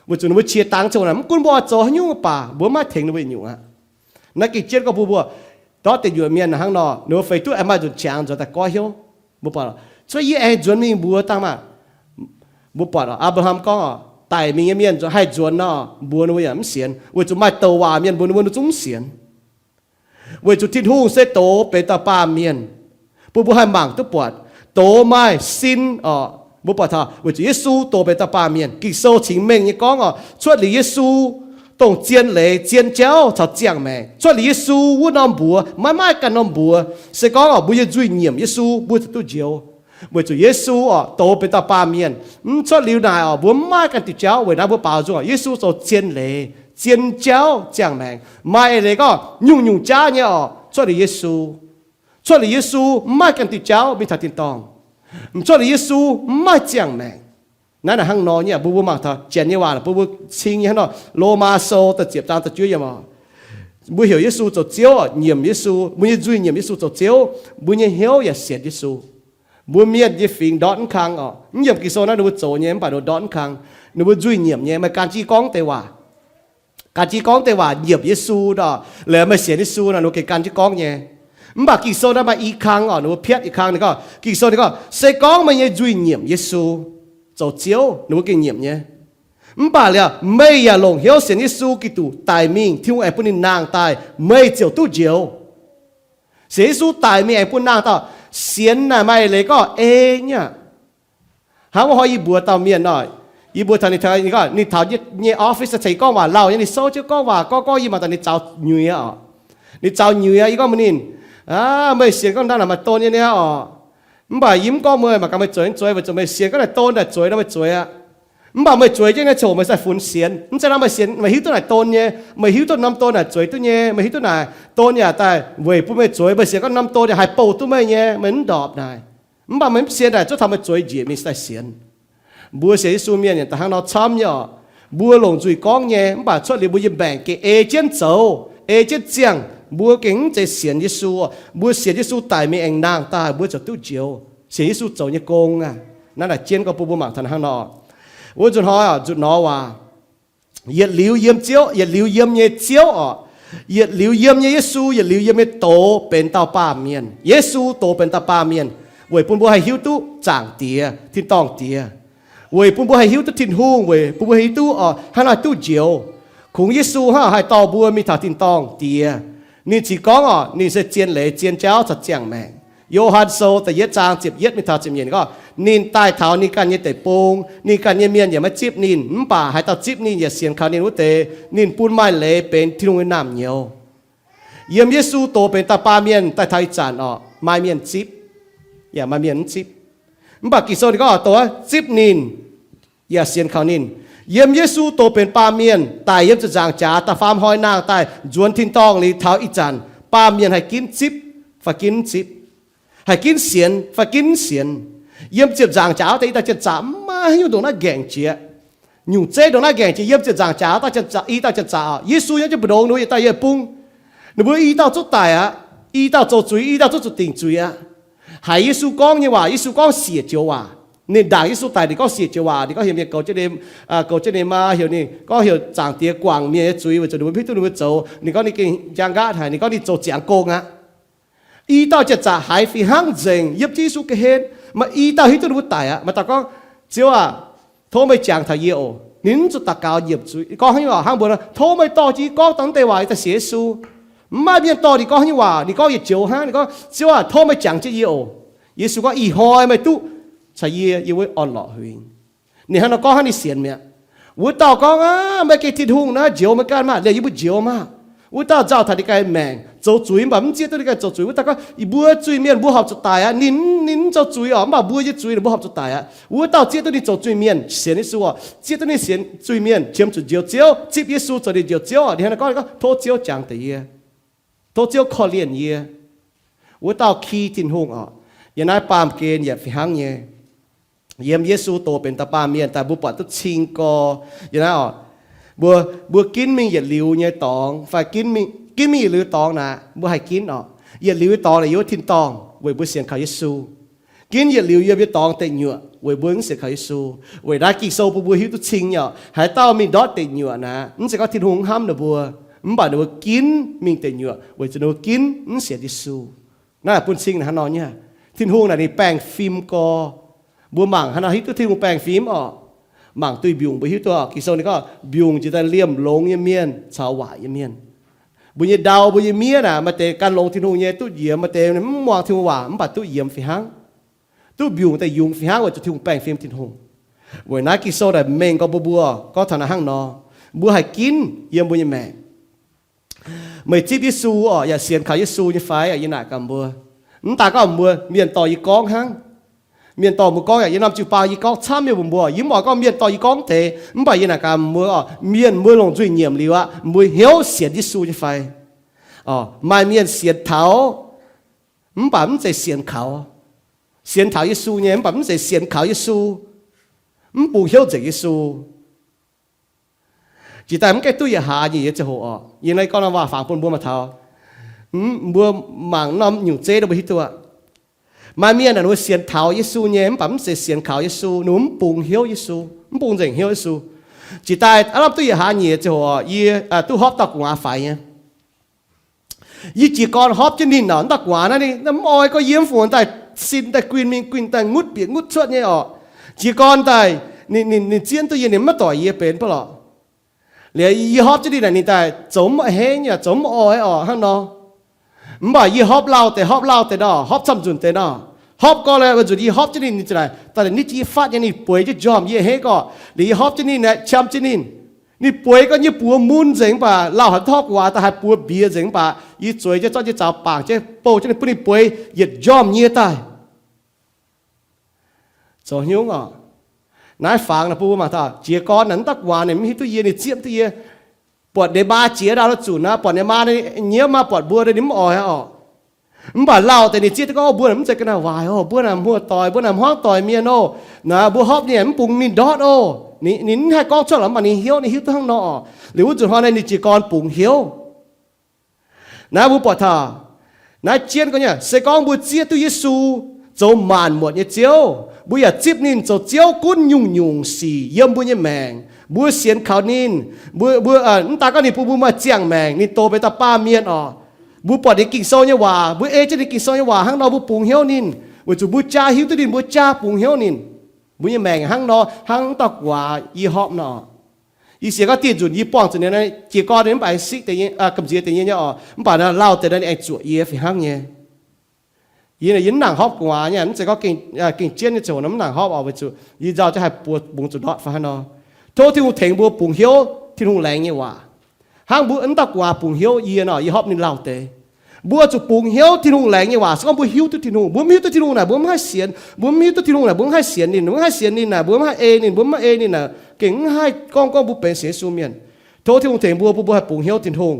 weic zuqc ninh mbuo qiex dangx ziouc naaic mv gunv mbuo oix zoux haaix nyungc baac mbuo mv maaih tengx ninh mbuo yietc nyungc aqv. Naaiv gengh jienv gorngv bun mbuo, ndortv deic nyuoqc mienh hnangv nor, ninh mbuo feix duqv aengx maaih nzunc qangx nzuonx daaih goiv hnyouv. Mbuo buatc, cuotv yie aengx nzuonx mingh mbuox dangh maah. Mbuo buatc Abraham gorngv oc, daic mingh nyei mienh haih nzuonx nor, mbuox ninh mbuo yaac mv sienx, weic zuqc maaih douc waac mienh mbuox ninh mbuo, ninh zungv mv sienx. Weic zuqc Tin-Hungh se doz benx dauh baamh mienh, bun mbuo haih mangc duqv buatc, doz maaih sin oc. Mbuo buatc taux weic zuqc Yesu doz benx dauh baamh mienh. Ging-Sou cingx mengh nyei gorngv oc, cuotv liuz Yesu, dongh zien leiz, zien jauv caux ziangh maengc, cuotv liuz Yesu wuov norm mbuox maiv maaih ganh norm mbuox. Se gorngv oc mbuo nyei nzuih nyiemc Yesu, mbuo ziouc duqv njoux. Weic zuqc Yesu oc doz benx dauh baamh mienh. Mv cuotv liuz naaic oc mbuo mv maaih ganh diuh jauv. Weic naaiv mbuo baaux nzung oc, Yesu zoux zien leiz, zien jauv, ziangh maengc. Maaih eix leiz gorngv nyungc-nyungc jaav nyei oc, cuotv liuz Yesu. Cuotv liuz Yesu mv maaih ganh diuh jauv mingh taux tin-dorngh. Mv cuotv liuz Yesu mv maaih ziangh maengc. Naaiv naaic hnangv nor nyei, mbuo mbuo mangc taux janx nyei waac bun mbuo cing nyei hnangv nor, Lomaa Sou da'ziepc zaang da'juov yiemc oc. Mbuo heuc Yesu zoux Ziouv oc, nyiemc Yesu, mbuo nyei nzuih nyiemc Yesu zoux Ziouv, mbuo nyei hnyouv yaac sienx Yesu. Mbuo mienh nyei fingx ndortv mv kang oc. Mv yiemc Ging-Sou naaiv ninh mbuo zoux nyei, mv baac ninh ndortv mv kang. Ninh mbuo nzuih nyiemc nyei, meih gan jienv gorngv deix waac, gan jienv gorngv deix waac nyiemc Yesu nor, laaix meih sienx Yesu nor, ninh mbuo gengh gan jienv gorngv nyei. Mv baac Ging-Sou naaiv maaih i kang oc, ninh mbuo piatv i kang. Ninh gorngv, Ging-Sou ninh gorngv, se gorngv meih nyei nzuih nyiemc Yesu zoux Ziouv, ninh mbuo gengh nyiemc nyei. Mv baac liuz meih yaac longc hnyouv sienx Yesu Giduc daic mingh, Tin-Hungh aengx bun ninh nangh daaih, meih ziouc duqv njoux. Sienx Yesu daic mingh aengx bun nangh daaih. Sienx naaic maaih eix leiz gorngv ei nyei aqv. Hnangv wuov hnoi yie mbuox dauh mienh oc, yie mbuox taux ninh, ninh taux nyei office cingx gorngv waac lauh nyei, ninh souv jienv gorngv waac gorngv gorngv, yie mangc daaih ninh zaux nyuiz oc. Ninh zaux nyuiz, yie gorngv mbuox ninh, meih sienx gorngv ndau naaic maaih don nyei niaa oc. Mv baac yie mv gorngv meih, mangc gaax meih zueiz mv zueiz, weic zuqc meih sienx gorngv naaic don naaic zueiz nor meih zueiz aqv. Mv baac meih zueiz jienv naaiv coc meih sai funx sienx. Mv zeiz nor meih sienx meih hiuv duqv naaic don nyei, meih hiuv duqv norm don naaic zueiz duqv nyei, meih hiuv duqv naaic don yaac daaih weic bun meih zueiz, meih sienx gorngv norm don yaac haih bouh duqv meih nyei, meih mv ndorpc naaic. Mv baac meih mv sienx naaic, zuov taux meih zueiz njiec mingh sai sienx. Mbuo sienx Yesu mienh yaac da'hnangv nor camv nyei oc. Mbuo longc nzuih gorngv nyei, mv baac cuotv liuz mbuo nyei maengc gengh ei jienv zoux, ei jienv ziangh. Mbuo gengh mv zeiz sienx Yesu. Mbuo sienx Yesu daic mingh aengx nangh daaih, mbuo ziouc duqv njoux. Sienx Yesu zoux nyei gong aqv. Naaiv naaic jienv gorngv bun mbuo mangc taux hnangv nor. Wuov nzunc hnoi oc, nzunc nor waac, yietc liuz yiem Ziouv, yietc liuz yiem nyei Ziouv oc, yietc liuz yiem nyei Yesu, yietc liuz yiem nyei doz benx dauh baamh mienh. Yesu doz benx dauh baamh mienh weic bun mbuo haih hiuv duqv Zaangc Diex, Tin-dorngh Diex, weic bun mbuo haih hiuv duqv Tin-Hungh, weic bun mbuo haih hiuv duqv oc, hnangv naaiv duqv njoux. Kungx Yesu hnangv haih dorh mbuo mingh taux Tin-dorngh Diex. Ninh ziouc gorngv oc, ninh se zien leiz, zien jauv caux ziangh maengc. Yo^han Sou da'yietv zaang ziepc yietv mingh taux ziepc nyeic gorngv, ninh daaih taux ninh ganh nyei deic-bung, ninh ganh nyei mienh yaac maiv zipv ninh. Mv baac haaix dauh zipv ninh yaac sienx kaux ninh wuov deix, ninh bun maaih leiz benx Tin-Hungh nyei naamh nyouz. Yiem Yesu doz benx dauh baamh mienh daaih taux ih zanc oc, maaih mienh zipv, yaac maaih mienh mv zipv. Mv baac Ging-Sou ninh gorngv oc, doz zipv ninh yaac sienx kaux ninh. Yiem Yesu doz benx baamh mienh daic yiem ziepc nzaangc jaax da'faam hnoi nangh daaih nzuonx tin-dorngh liuz taux ih zanc, baamh mienh haih ginv zipv fai ginv mv zipv, haih ginv sienx fai ginv mv sienx. Yiem ziepc nzaangc jaax wuov deix i dauh janx-zaqc maiv hiuv ndongc naaiv ngaengc jiex. Nyungc zeiv ndongc naaiv ngaengc jiex yiem ziepc nzaangc jaax i dauh janx-zaqc oc. Yesu yiem jienv mbu'ndongx ninh mbuo yietc dauh yietc bung. Ninh mbuo i dauh zungv daic aqv. I dauh zoux zuiz, i dauh zungv zuqc dingc zuiz aqv. Haiz Yesu gorngv nyei waac, Yesu gorngv siec joux waac. Ninh ndaangc Yesu daic, ninh gorngv siec joux waac. Ninh gorngv heuc mienh goux jienv ninh, goux jienv ninh maa, heuc ninh gorngv heuc Zaangc Diex guangc mienh nyei zuiz weic zuqc ninh mbuo mv hiuv duqv ninh mbuo zoux. Ninh gorngv ninh gengh njang nqaatv haic, ninh gorngv ninh zoux ziangx gong aqv. I dauh janx-zaqc haiz fih hnangv nzengc yiem jienv Yesu ga'hlen, maaih i dauh hiuv duqv ninh mbuo daic aqv. Maaih dauh gorngv, Ziouv aah, tov meih jangx taux yie oc. Ninh mv zuqc daux gaux nyiemc zuiz. Gorngv hnangv nyei waac hnangv mbuox, tov meih dorh jienv yie gorngv dangh deix waac yie daaih sienx Yesu. Mv maaih mienh dorh ninh gorngv hnangv nyei waac. Ninh gorngv yietc joux hnangv, ninh gorngv, Ziouv aah, tov meih jangx jienv yie oc. Yesu gorngv, Ih hnoi meih duqv caux yie yiem wuov orn-lorqc huingx. Ninh hnangv nor gorngv hnangv ninh sienx mi'aqv. Wuov dauh gorngv, Aav, meih gengh Tin-Hungh naaiv, njoux meih ganh maah! Liemh yie mbuo njoux maah! Wuov dauh nzauh taux ninh ganh maengc, zoux zuiz mv baac mv zieqv duqv ninh ganh zoux zuiz. Wuov dauh gorngv, Mbuo zuiz-mienh mbuo horpc zuqc daic aqv. Ninh, ninh mv zoux zuiz oc, mv baac mbuo nyei zuiz ninh mbuo horpc zuqc daic aqv. Wuov dauh zieqv duqv ninh zoux zuiz-mienh sienx Yesu oc, zieqv duqv ninh sienx zuiz-mienh qiemx zuqc Njoux Ziouv, zipv Yesu zoux ninh Njoux Ziouv oc. Ninh hnangv nor gorngv, Tov Ziouv jangx deix yie. Tov Ziouv korv-lienh yie. Wuov dauh ki Tin-Hungh oc. Yiem naaiv baamh gen yaac fih hnangv nyei. Yiem Yesu doz benx dauh baamh mienh daaih mbuo buatc duqv cing gorx. Yiem naaiv oc, mbuo, mbuo ginv mingh yietc liuz nyei dorngx fai ginv mingh, ginv mingh yietc liuz dorngx naaic, mbuo haih ginv oc. Yietc liuz nyei dorngx naaic yiem wuov tin-dorngh weic mbuo sienx kaux Yesu. Ginv yietc liuz yiem nyei dorngx deic nyuoqc weic mbuo mv sienx kaux Yesu. Weic naaiv Ging-Sou bun mbuo hiuv duqv cing nyei oc. Haaix dauh mingh ndortv deic nyuoqc naaic, mv zeiz gorngv Tin-Hungh mv hnamv ninh mbuo. Mv baac ninh mbuo ginv mingh deic nyuoqc weic zuqc ninh mbuo ginv mv sienx Yesu. Naaiv bun cing naaic hnangv nor nyei. Tin-Hungh naaic ninh baengh fim gorx. Mbuo mangc hnangv nor hiuv duqv Tin-Hungh baengh fim oc. Mangc duih mbiungc mbuo hiuv duqv oc. Ging-Sou ninh gorngv mbiungc jiex daaih liemh longx nyei mienh caux waaic nyei mienh. Mbuo nyei ndau, mbuo nyei miev naaic, maaih deix gan longx Tin-Hungh nyei duqv njiec, maaih deix mv muangx Tin-Hungh waac mv baac duqv yiemx fih hnangv, duqv mbiungc daaih yungz fih hnangv weic zuqc Tin-Hungh baengh fim Tin-Hungh. Weic naaiv Ging-Sou naaic mengh gorx mbuo, mbuo gorngv taux naaiv hnangv nor, mbuo haih ginv yiem mbuo nyei maengc. Meih zipv Yesu oc, yaac sienx kaux Yesu nyei fai? Yie naaic gaax mbuo, mv daaih gorngv mbuo, mienh dorh yie gorngv hnangv. Mienh dorh mbuo gorngv yaac yie norm jiu-baang yie gorngv camv nyei mbuox mbuo, yie mv oix gorngv mienh dorh yie gorngv deix. Mv baac yie naaic gaax mbuo oc, mienh mbuo longc nzuih nyiemc liuz aqv, mbuo hnyouv sienx Yesu nyei fai? Maaih mienh sienx taux, mv baac mv zeiz sienx kaux. Sienx taux Yesu nyei mv baac mv zeiz sienx kaux Yesu, mv bungx hnyouv nzengc Yesu. Jiex daaih mv gaengh duqv yietc hlaax nyic nyei ziangh hoc oc, yie naaiv gorngv norm waac-fangx bun mbuo maaih taux, mbuo mangc norm nyungc zeiv nor mbuo hiuv duqv aqv. Maaih mienh naaic ninh mbuo sienx taux Yesu nyei mv baac mv zeiz sienx kaux Yesu, ninh mbuo mv bungx hnyouv Yesu, mv bungx nzengc hnyouv Yesu. Jiex daaih aav lamh duqv yietc hlaax nyic nyei ziangh hoc, yie duqv horpc dauh gu'nguaaz faix nyei. Yie jiez gorn horpc jienv ninh oc, dauh gu'nguaaz naaiv ninh mv oix gorngv yie mv fungx daaih sin daaih guinh mingh guinh daaih ngutv bieqc ngutv cuotv nyei oc. Jiez gorn daaih ninh zieqv duqv yie, ninh maiv doic yie benx baav lorqc. Liuz yie horpc jienv ninh naaic, ninh daaih zoux mv a'hneiv nyei, zoux mv oix oc hnangv nor. Mv baac yie horpc lauh deix, horpc lauh deix nor, horpc camv nzunc deix nor, horpc gorn lorqc, weic zuqc yie horpc jienv ninh, ninh ziouc daaih nitv jienv yie fatv nyei, ninh bueix jienv njormh yie a'hneiv gorqv. Liuz yie horpc jienv ninh aeqv, qam jienv ninh. Ninh bueix gorngv nyei buoz mun nzengc mv baac lauh haaix dorngx gu'nguaaz daaih haih buoz mbiex nzengc mv baac yie zueiz jienv zorqv jienv zaux bangc jienv bouh jienv ninh, bun ninh bueix yietc njormh nyie daaih. Zoux haaix nyungc oc? Naaiv fangx naaic bun mbuo mangc taux jiez gorn naaic, mv dauh gu'nguaaz ninh mv hiuv duqv yie, ninh zieqv duqv yie. Buatc ninh maa jiex ndau la'zunc naaic, buatc ninh maa nyiemv maa buatc mbuo ninh mv oix oc. Mv baac lauh deix ninh zieqv duqv gorngv, mbuo naaic mv zeiz ga'naaiv waaic oc, mbuo naaic muoz-doic, mbuo naaic hmuangv doic mienh oc. Naaic mbuo horpc ninh mv bungx ninh ndortv oc. Ninh mv haih gorngv cuotv lorqc, mv baac ninh hnyouv ninh hiuv duqv hnangv nor oc. Liuz wuov nzunc hnoi naaic ninh jiez gorn bungx hnyouv. Naaiv mbuo buatc taux naaiv jienv gorngv nyei, se gorngv mbuo zieqv duqv Yesu zoux maanc muotc nyei Ziouv, mbuo yaac zipv ninh zoux Ziouv gunv nyungc-nyungc sic yiem mbuo nyei maengc, mbuo sienx kaux ninh, mbuo, mbuo, mv daan gorngv ninh bun mbuo maaih ziangh maengc, ninh dox benx dauh baamh mienh oc. Mbuo buatc ninh Ging-Sou nyei waac, mbuo ei jienv ninh Ging-Sou nyei waac hnangv nor, mbuo bungx hnyouv ninh, weic zuqc mbuo jaa hiuv duqv ninh, mbuo jaa bungx hnyouv ninh. Mbuo nyei maengc hnangv nor, hnangv dauh gu'nguaaz yie horpc nor. Yie sienx gorngv dieh nzunc yie buangh zuqc ninh jiez gorn ninh mv baac siqv deix, gamh nziex deix nyei nyei oc. Mv baac lauh deix nor ninh aengx zuoqc yie fih hnangv nyei. Yie, yie mv nangc horpc gu'nguaaz nyei, mv zeiz gorngv gengh jienv nyei ziangh hoc nor mv nangc horpc oc, weic zuqc yie nzauh jienv haih buoz bungx zuqc ndortv fai hnangv nor. Tov Tin-Hungh tengx mbuo bungx hnyouv Tin-Hungh laengz nyei waac. Hnangv mbuo, mv dauh gu'nguaaz bungx hnyouv yie nor, yie horpc ninh lauh deix. Mbuo zuqc bungx hnyouv Tin-Hungh laengz nyei waac se gorngv mbuo hiuv duqv Tin-Hungh. Mbuo mv hiuv duqv Tin-Hungh naaic, mbuo mv haih sienx. Mbuo mv hiuv duqv Tin-Hungh naaic, mbuo mv haih sienx ninh. Mbuo mv haih sienx ninh naaic, mbuo mv haih ei ninh. Mbuo mv haih ei ninh naaic, gengh mv haih gorngv gorngv mbuo benx sienx Yesu mienh. Tov Tin-Hungh tengx mbuo, bun mbuo haih bungx hnyouv Tin-Hungh,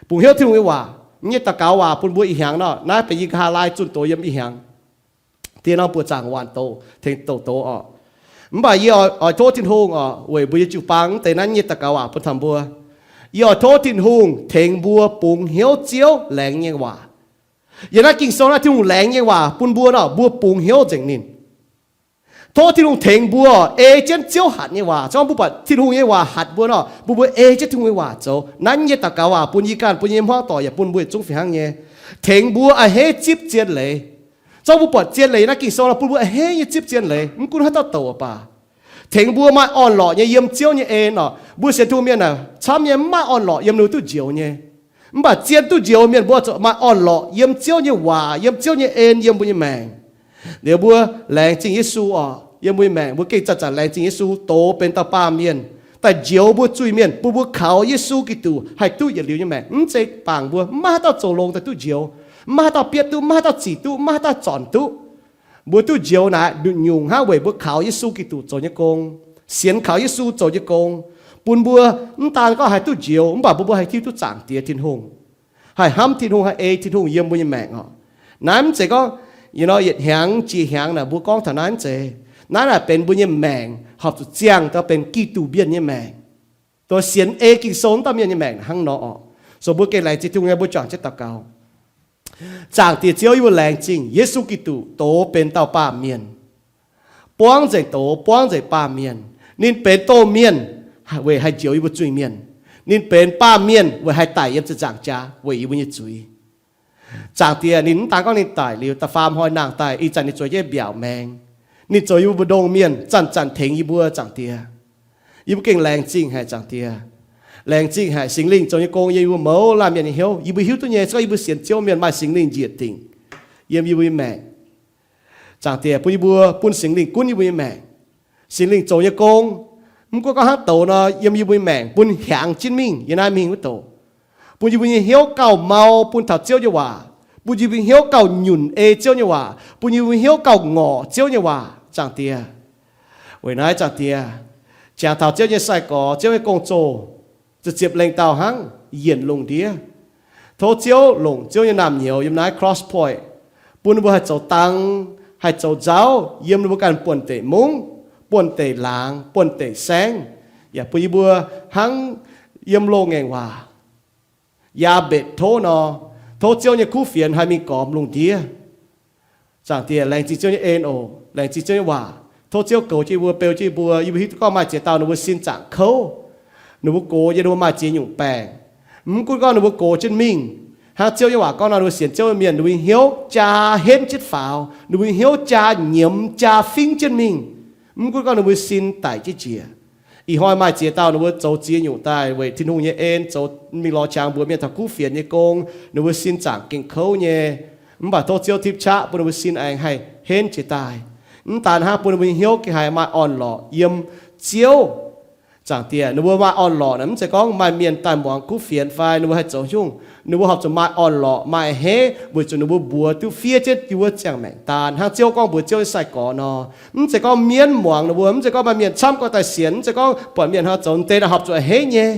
bungx hnyouv Tin-Hungh nyei waac. Nyei daux gaux waac bun mbuo ih hnyangx nor, naaiv benx yie nqa'haav laai zunh doz yiem ih hnyangx. Diex norm buoqc zaangc waanc douz tengx douz douz oc. Mv baac yie oix tov Tin-Hungh oc, weic mbuo nyei jiu-baang deix naaiv nyei daux gaux waac bun taux mbuo. Yie oix tov Tin-Hungh tengx mbuo bungx hnyouv Ziouv laengz nyei waac. Yiem naaiv Ging-Sou naaiv Tin-Hungh laengz nyei waac bun mbuo nor, mbuo bungx hnyouv nzengc ninh. Tov Tin-Hungh tengx mbuo ei jienv Ziouv hatc nyei waac. Zorngv mbuo buatc Tin-Hungh nyei waac hatc mbuo nor, bun mbuo ei jienv Tin-Hungh nyei waac zoux. Naaiv nyei daux gaux waac bun yie ganh, bun nyei hmuangv doic yaac bun mbuo yietc zungv fih hnangv nyei. Tengx mbuo a'hneiv zipv zien leiz. Zorngv mbuo buatc zien leiz naaiv Ging-Sou nor, bun mbuo a'hneiv nyei zipv zien leiz, mv gunv haaix dauh douc baac. Tengx mbuo maaih orn-lorqc nyei yiem Ziouv nyei en oc. Mbuo sienx Tin-Hungh mienh naaic camv nyei mv maaih orn-lorqc yiem ninh duqv njoux nyei. Mv baac zien duqv njoux mienh mbuo zuqc maaih orn-lorqc yiem Ziouv nyei waac, yiem Ziouv nyei en yiem mbuo nyei maengc. Liuz mbuo laengz zingh Yesu oc, yiem mbuo nyei maengc mbuo gengh zanc-zanc laengz zingh Yesu doz benx dauh baamh mienh, daaih njoux mbuo zuiz-mienh, bun mbuo kaux Yesu Giduc haih duqv yietc liuz nyei maengc. Mv zeiz bangc mbuo, mv maaih haaix dauh zoux longx daaih duqv njoux, mv maaih haaix dauh bietv duqv, mv maaih haaix dauh zic duqv, mv maaih haaix dauh zornc duqv. Mbuo duqv njoux naaic nyungc-nyungc hnangv weic mbuo kaux Yesu Giduc zoux nyei gong, sienx kaux Yesu zoux nyei gong, bun mbuo mv daan gorngv haih duqv njoux mv baac bun mbuo haih hiuv duqv Zaangc Diex Tin-Hungh, haih hnamv Tin-Hungh, haih ei Tin-Hungh yiem mbuo nyei maengc oc. Naaiv mv zeiz gorngv yietc norm yietc hnyangx jiex hnyangx naaic mbuo gorngv taux naaiv mv zeiz. Naaiv naaic benx mbuo nyei maengc horpc zuqc ziangh daaih benx Giduc mienh nyei maengc, dongh sienx ei Ging-Sou wuov dauh mienh nyei maengc hnangv nor oc. So mbuo gengh laengz zingh Tin-Hungh nyei, mbuo juangc jienv daux gaux. Zaangc Diex Ziouv, yie mbuo laengz zingh Yesu Giduc doz benx dauh baamh mienh, buangv nzengc doz, buangv nzengc baamh mienh. Ninh benx doz-mienh weic haih njoux yie mbuo zuiz-mienh. Ninh benx baamh mienh weic haih daic yiem ziepc nzaangc jaax weic yie mbuo nyei zuiz. Zaangc Diex, ninh mv daan gorngv ninh daic liuz, da'faam hnoi nangh daaih, ih zanc ninh zueiz jienv mbiaauc maengx. Ninh zoux yie mbuo mbu'ndongx mienh, zanc-zanc tengx yie mbuo, Zaangc Diex. Yie mbuo gengh laengz zingh haic, Zaangc Diex. Laengz zingh haic Singx Lingh zoux nyei gong yiem yie mbuo mouz laanh mienh nyei hnyouv. Yie mbuo hiuv duqv nyei, se gorngv yie mbuo sienx Ziouv mienh maaih Singx Lingh njiec dingc yiem yie mbuo nyei maengc. Zaangc Diex, bun yie mbuo, bun Singx Lingh gunv yie mbuo nyei maengc. Singx Lingh zoux nyei gong, mv gunv gorngv hnangv douz nor, yiem yie mbuo nyei maengc bun hiaangx jienv mingh yiem naaiv mingh wuov douz. Bun yie mbuo nyei hnyouv gauh mau bun taux Ziouv nyei waac, bun yie mbuo nyei hnyouv gauh nyunc ei Ziouv nyei waac, bun yie mbuo nyei hnyouv gauh ngorc Ziouv nyei waac, Zaangc Diex. Weic naaiv, Zaangc Diex, jangx taux Ziouv nyei sai-gorx, Ziouv nyei gong-zoh, ziepc ziepc lengh dauh hnangv, yienc lungh ndiev. Tov Ziouv longc Ziouv nyei naamh nyouz yiem naaiv Cross Point, bun ninh mbuo haih zoux dang, haih zoux nzauv yiem ninh mbuo ganh buonv-deic mungv, buonv-deic laangz, buonv-deic saengv, yaac bun yie mbuo hnangv yiem loz-ngaengc waac Yaa^mbetc tov nor, tov Ziouv nyei kuv fienx haih mingh gormx lungh ndiev. Zaangc Diex, laengz zingh Ziouv nyei en oc. Laengz zingh Ziouv nyei waac. Tov Ziouv goux jienv yie mbuo, beu jienv yie mbuo. Yie mbuo hiuv duqv gorngv maaih ziex dauh ninh mbuo sin zaangc kouv. Ninh mbuo gox yiem ninh mbuo maaih ziex nyungc baengc. Mv gunv gorngv ninh mbuo gox jienv mingh, hnangv Ziouv nyei waac gorngv nor, ninh mbuo sienx Ziouv nyei mienh, ninh mbuo nyei hnyouv jaa henv jienv faaux, ninh mbuo nyei hnyouv jaa nyiemz jaa fingv jienv mingh. Mv gunv gorngv ninh mbuo sin daic jienv njiec. Ih hnoi maaih ziex dauh ninh mbuo zoux ziex nyungc daaih weic Tin-Hungh nyei en zoux mingh lorz qangx mbuox mienh taux kuv fienx nyei gong, ninh mbuo sin zaangc gengh kouv nyei. Mv baac tov Ziouv tipv qaqv bun ninh mbuo sin aengx haih henv jiez daaih. Mv daan hnangv, bun ninh mbuo nyei hnyouv gengh haih maaih orn-lorqc yiem Ziouv. Zaangc Diex, ninh mbuo maaih orn-lorqc naaic, mv zeiz gorngv maaih mienh daaih muangx kuv fienx fai ninh mbuo haih zoux nyungc. Ninh mbuo horpc zuqc maaih orn-lorqc, maaih a'hneiv, weic zuqc ninh mbuo mbuox duqv fiev jienv yie mbuo ziangh maengc daan, hnangv Ziouv gorngv mbuox Ziouv nyei sai-gorx nor. Mv zeiz gorngv mienv muangx ninh mbuo, mv zeiz gorngv maaih mienh camv gorngv daaih sienx, mv zeiz gorngv buatc mienh hnangv zoux deix naaic horpc zuqc a'hneiv nyei.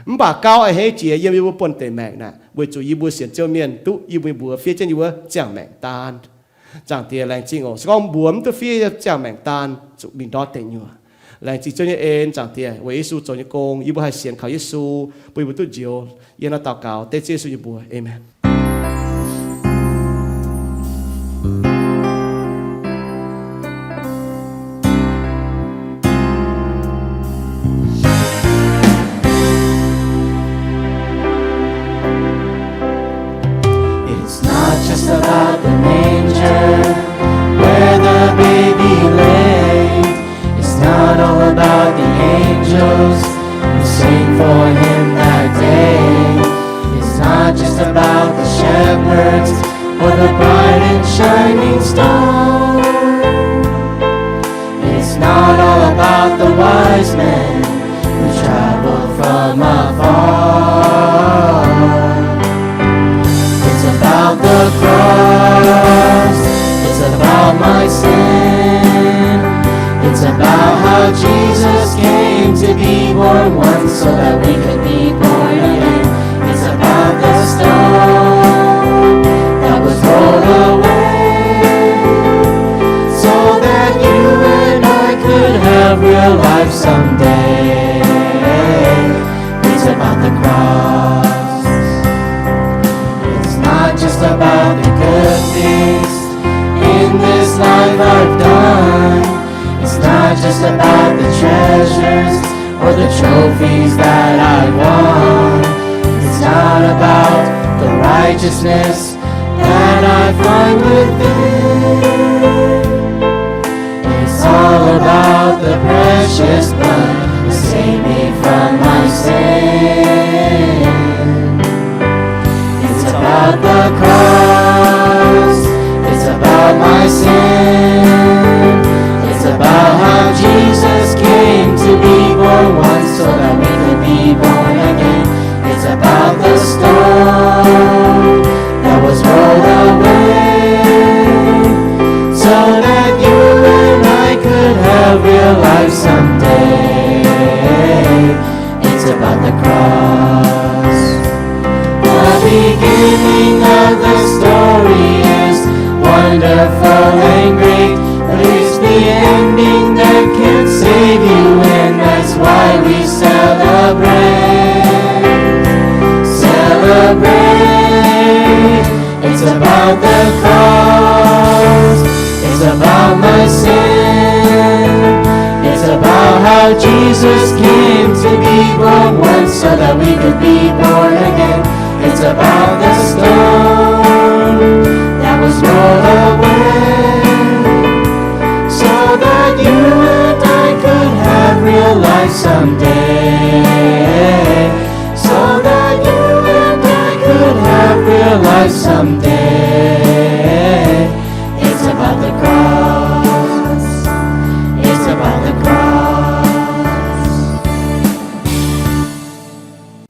Mv baac gauh a'hneiv jiex yiem yie mbuo buonv-deic maengc naaic, weic zuqc yie mbuo sienx Ziouv mienh duqv yie mbuo mbuox fiev jienv yie mbuo ziangh maengc daan. Zaangc Diex, laengz zingh oc. Se gorngv mbuox mv duqv fiev ziangh maengc daan, zuqc mingh ndortv deic nyuoqc. Laengz zingh Ziouv nyei en, Zaangc Diex, weic Yesu zoux nyei gong, yie mbuo haih sienx kaux Yesu, bun yie mbuo duqv njoux. Yie hnangv naaiv daux gaux dengv Ziouv Yesu nyei mbuox. Aamen. It's not just about the manger where the baby lay. It's not all about the angels who sing for him that day. It's not just about the shepherds or the bright and shining star. It's not all about the wise men who traveled from afar. It's about the cross. It's about my sin. It's about how Jesus came to be born once so that we could be born again. It's about the stone that was rolled away so that you and I could have real life someday. It's about the cross. It's not just about the good things in this life I've done. It's not just about the treasures or the trophies that I won. It's not about the righteousness that I find within. It's all about the precious blood that saved me from my sin. It's about the cross. It's about my sin. It's about how Jesus came to be born once so that we could be born again. It's about the stone that was rolled away so that you and I could have real life someday. It's about the cross. The beginning of the story is wonderful and great, but it's the ending that can save you, and that's why we celebrate. Celebrate. It's about the cross. It's about my sin. It's about How Jesus came to be born once so that we could be born again. It's about the stone that was rolled away, so that you and I could have real life someday. So that you and I could have real life someday. It's about the cross. It's about the cross.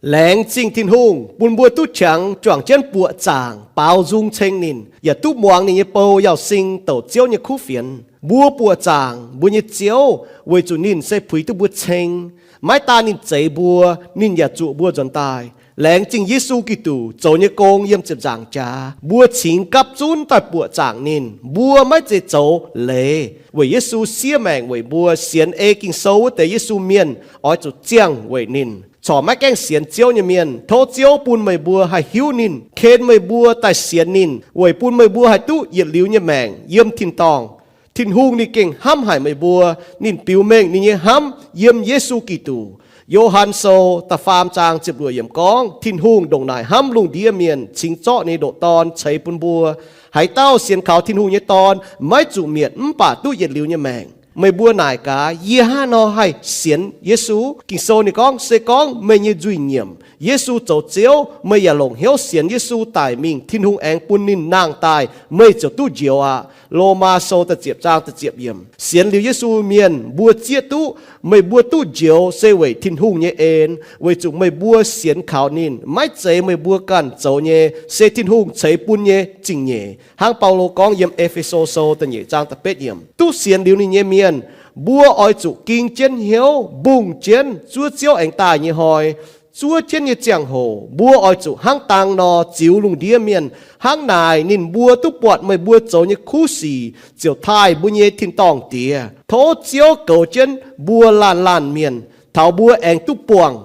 Laengz zingh Tin-Hungh bun mbuo duqv qangx juangc jienv buoqc zaangc baaux nzung ceng ninh, yaac duqv muangx ninh nyei bou Yauz Sing douc Ziouv nyei kuv fienx. Mbuo buoqc zaangc mbuo nyei Ziouv weic zuqc ninh se puix duqv mbuo ceng. Maiv daan ninh zeix mbuo, ninh yaac zuqc mbuo nzuonx daaih. Laengz zingh Yesu Giduc zoux nyei gong yiem ziepc nzaangc jaax, mbuo cingx gapv zunv daaih buoqc zaangc ninh. Mbuo maiv zeiz zoux leiz, weic Yesu siev maengc weic mbuo. Sienx ei Ging-Sou wuov deix Yesu mienh oix zuqc ziangh weic ninh. Corc maiv gaengh sienx Ziouv nyei mienh, tov Ziouv bun meih mbuo haih hiuv ninh, ken meih mbuo daaih sienx ninh, weic bun meih mbuo haih duqv yietc liuz nyei maengc yiem tin-dorngh. Tin-Hungh ninh gengh hnamv haic meih mbuo. Ninh biux mengh ninh nyei hnamv yiem Yesu Giduc. Yo^han Sou da'faam zaang ziepc luoqc yiemc gorngv, Tin-Hungh ndongc naaic hnamv lungh ndiev mienh, cingx zorqv ninh nyei ndoqc Dorn ceix bun mbuo. Haaix dauh sienx kaux Tin-Hungh nyei Dorn maiv zuqc mietc mv baac duqv yietc liuz nyei maengc. Meih mbuo naaic gaax, yie hnangv haaix nor haih sienx Yesu? Ging-Sou ninh gorngv, se gorngv meih nyei nzuih nyiemc, Yesu zoux Ziouv, meih yaac longc hnyouv sienx Yesu daic mingh, Tin-Hungh aengx bun ninh nangh daaih, meih ziouc duqv njoux aqv. Lomaa Sou da'ziepc zaang da'ziepc yiemc. Sienx liuz Yesu mienh mbuo zieqv duqv, meih mbuo duqv njoux se weic Tin-Hungh nyei en, weic zuqc meih mbuo sienx kaux ninh. Maiv zeiz meih mbuo ganh zoux nyei, se Tin-Hungh ceix bun nyei zingh nyeic. Hnangv Baulo gorngv yiem E^fe^so Sou da'nyeic zaang da'betv yiemc, duqv sienx liuz ninh nyei mienh, mbuo oix zuqc ging jienv hnyouv mbungh jienv zuov Ziouv aengx daaih nyei hnoi. Zuov jienv nyei ziangh hoc mbuo oix zuqc hnangv dang nor ziux lungh ndiev mienh. Hnangv naaic ninh mbuo duqv buatc meih mbuo zoux nyei kuv sic, ziouc taaih mbuo nyei tin-dorngh Diex. Tov Ziouv goux jienv mbuo laanh laanh mienh, taux mbuo aengx duqv buangh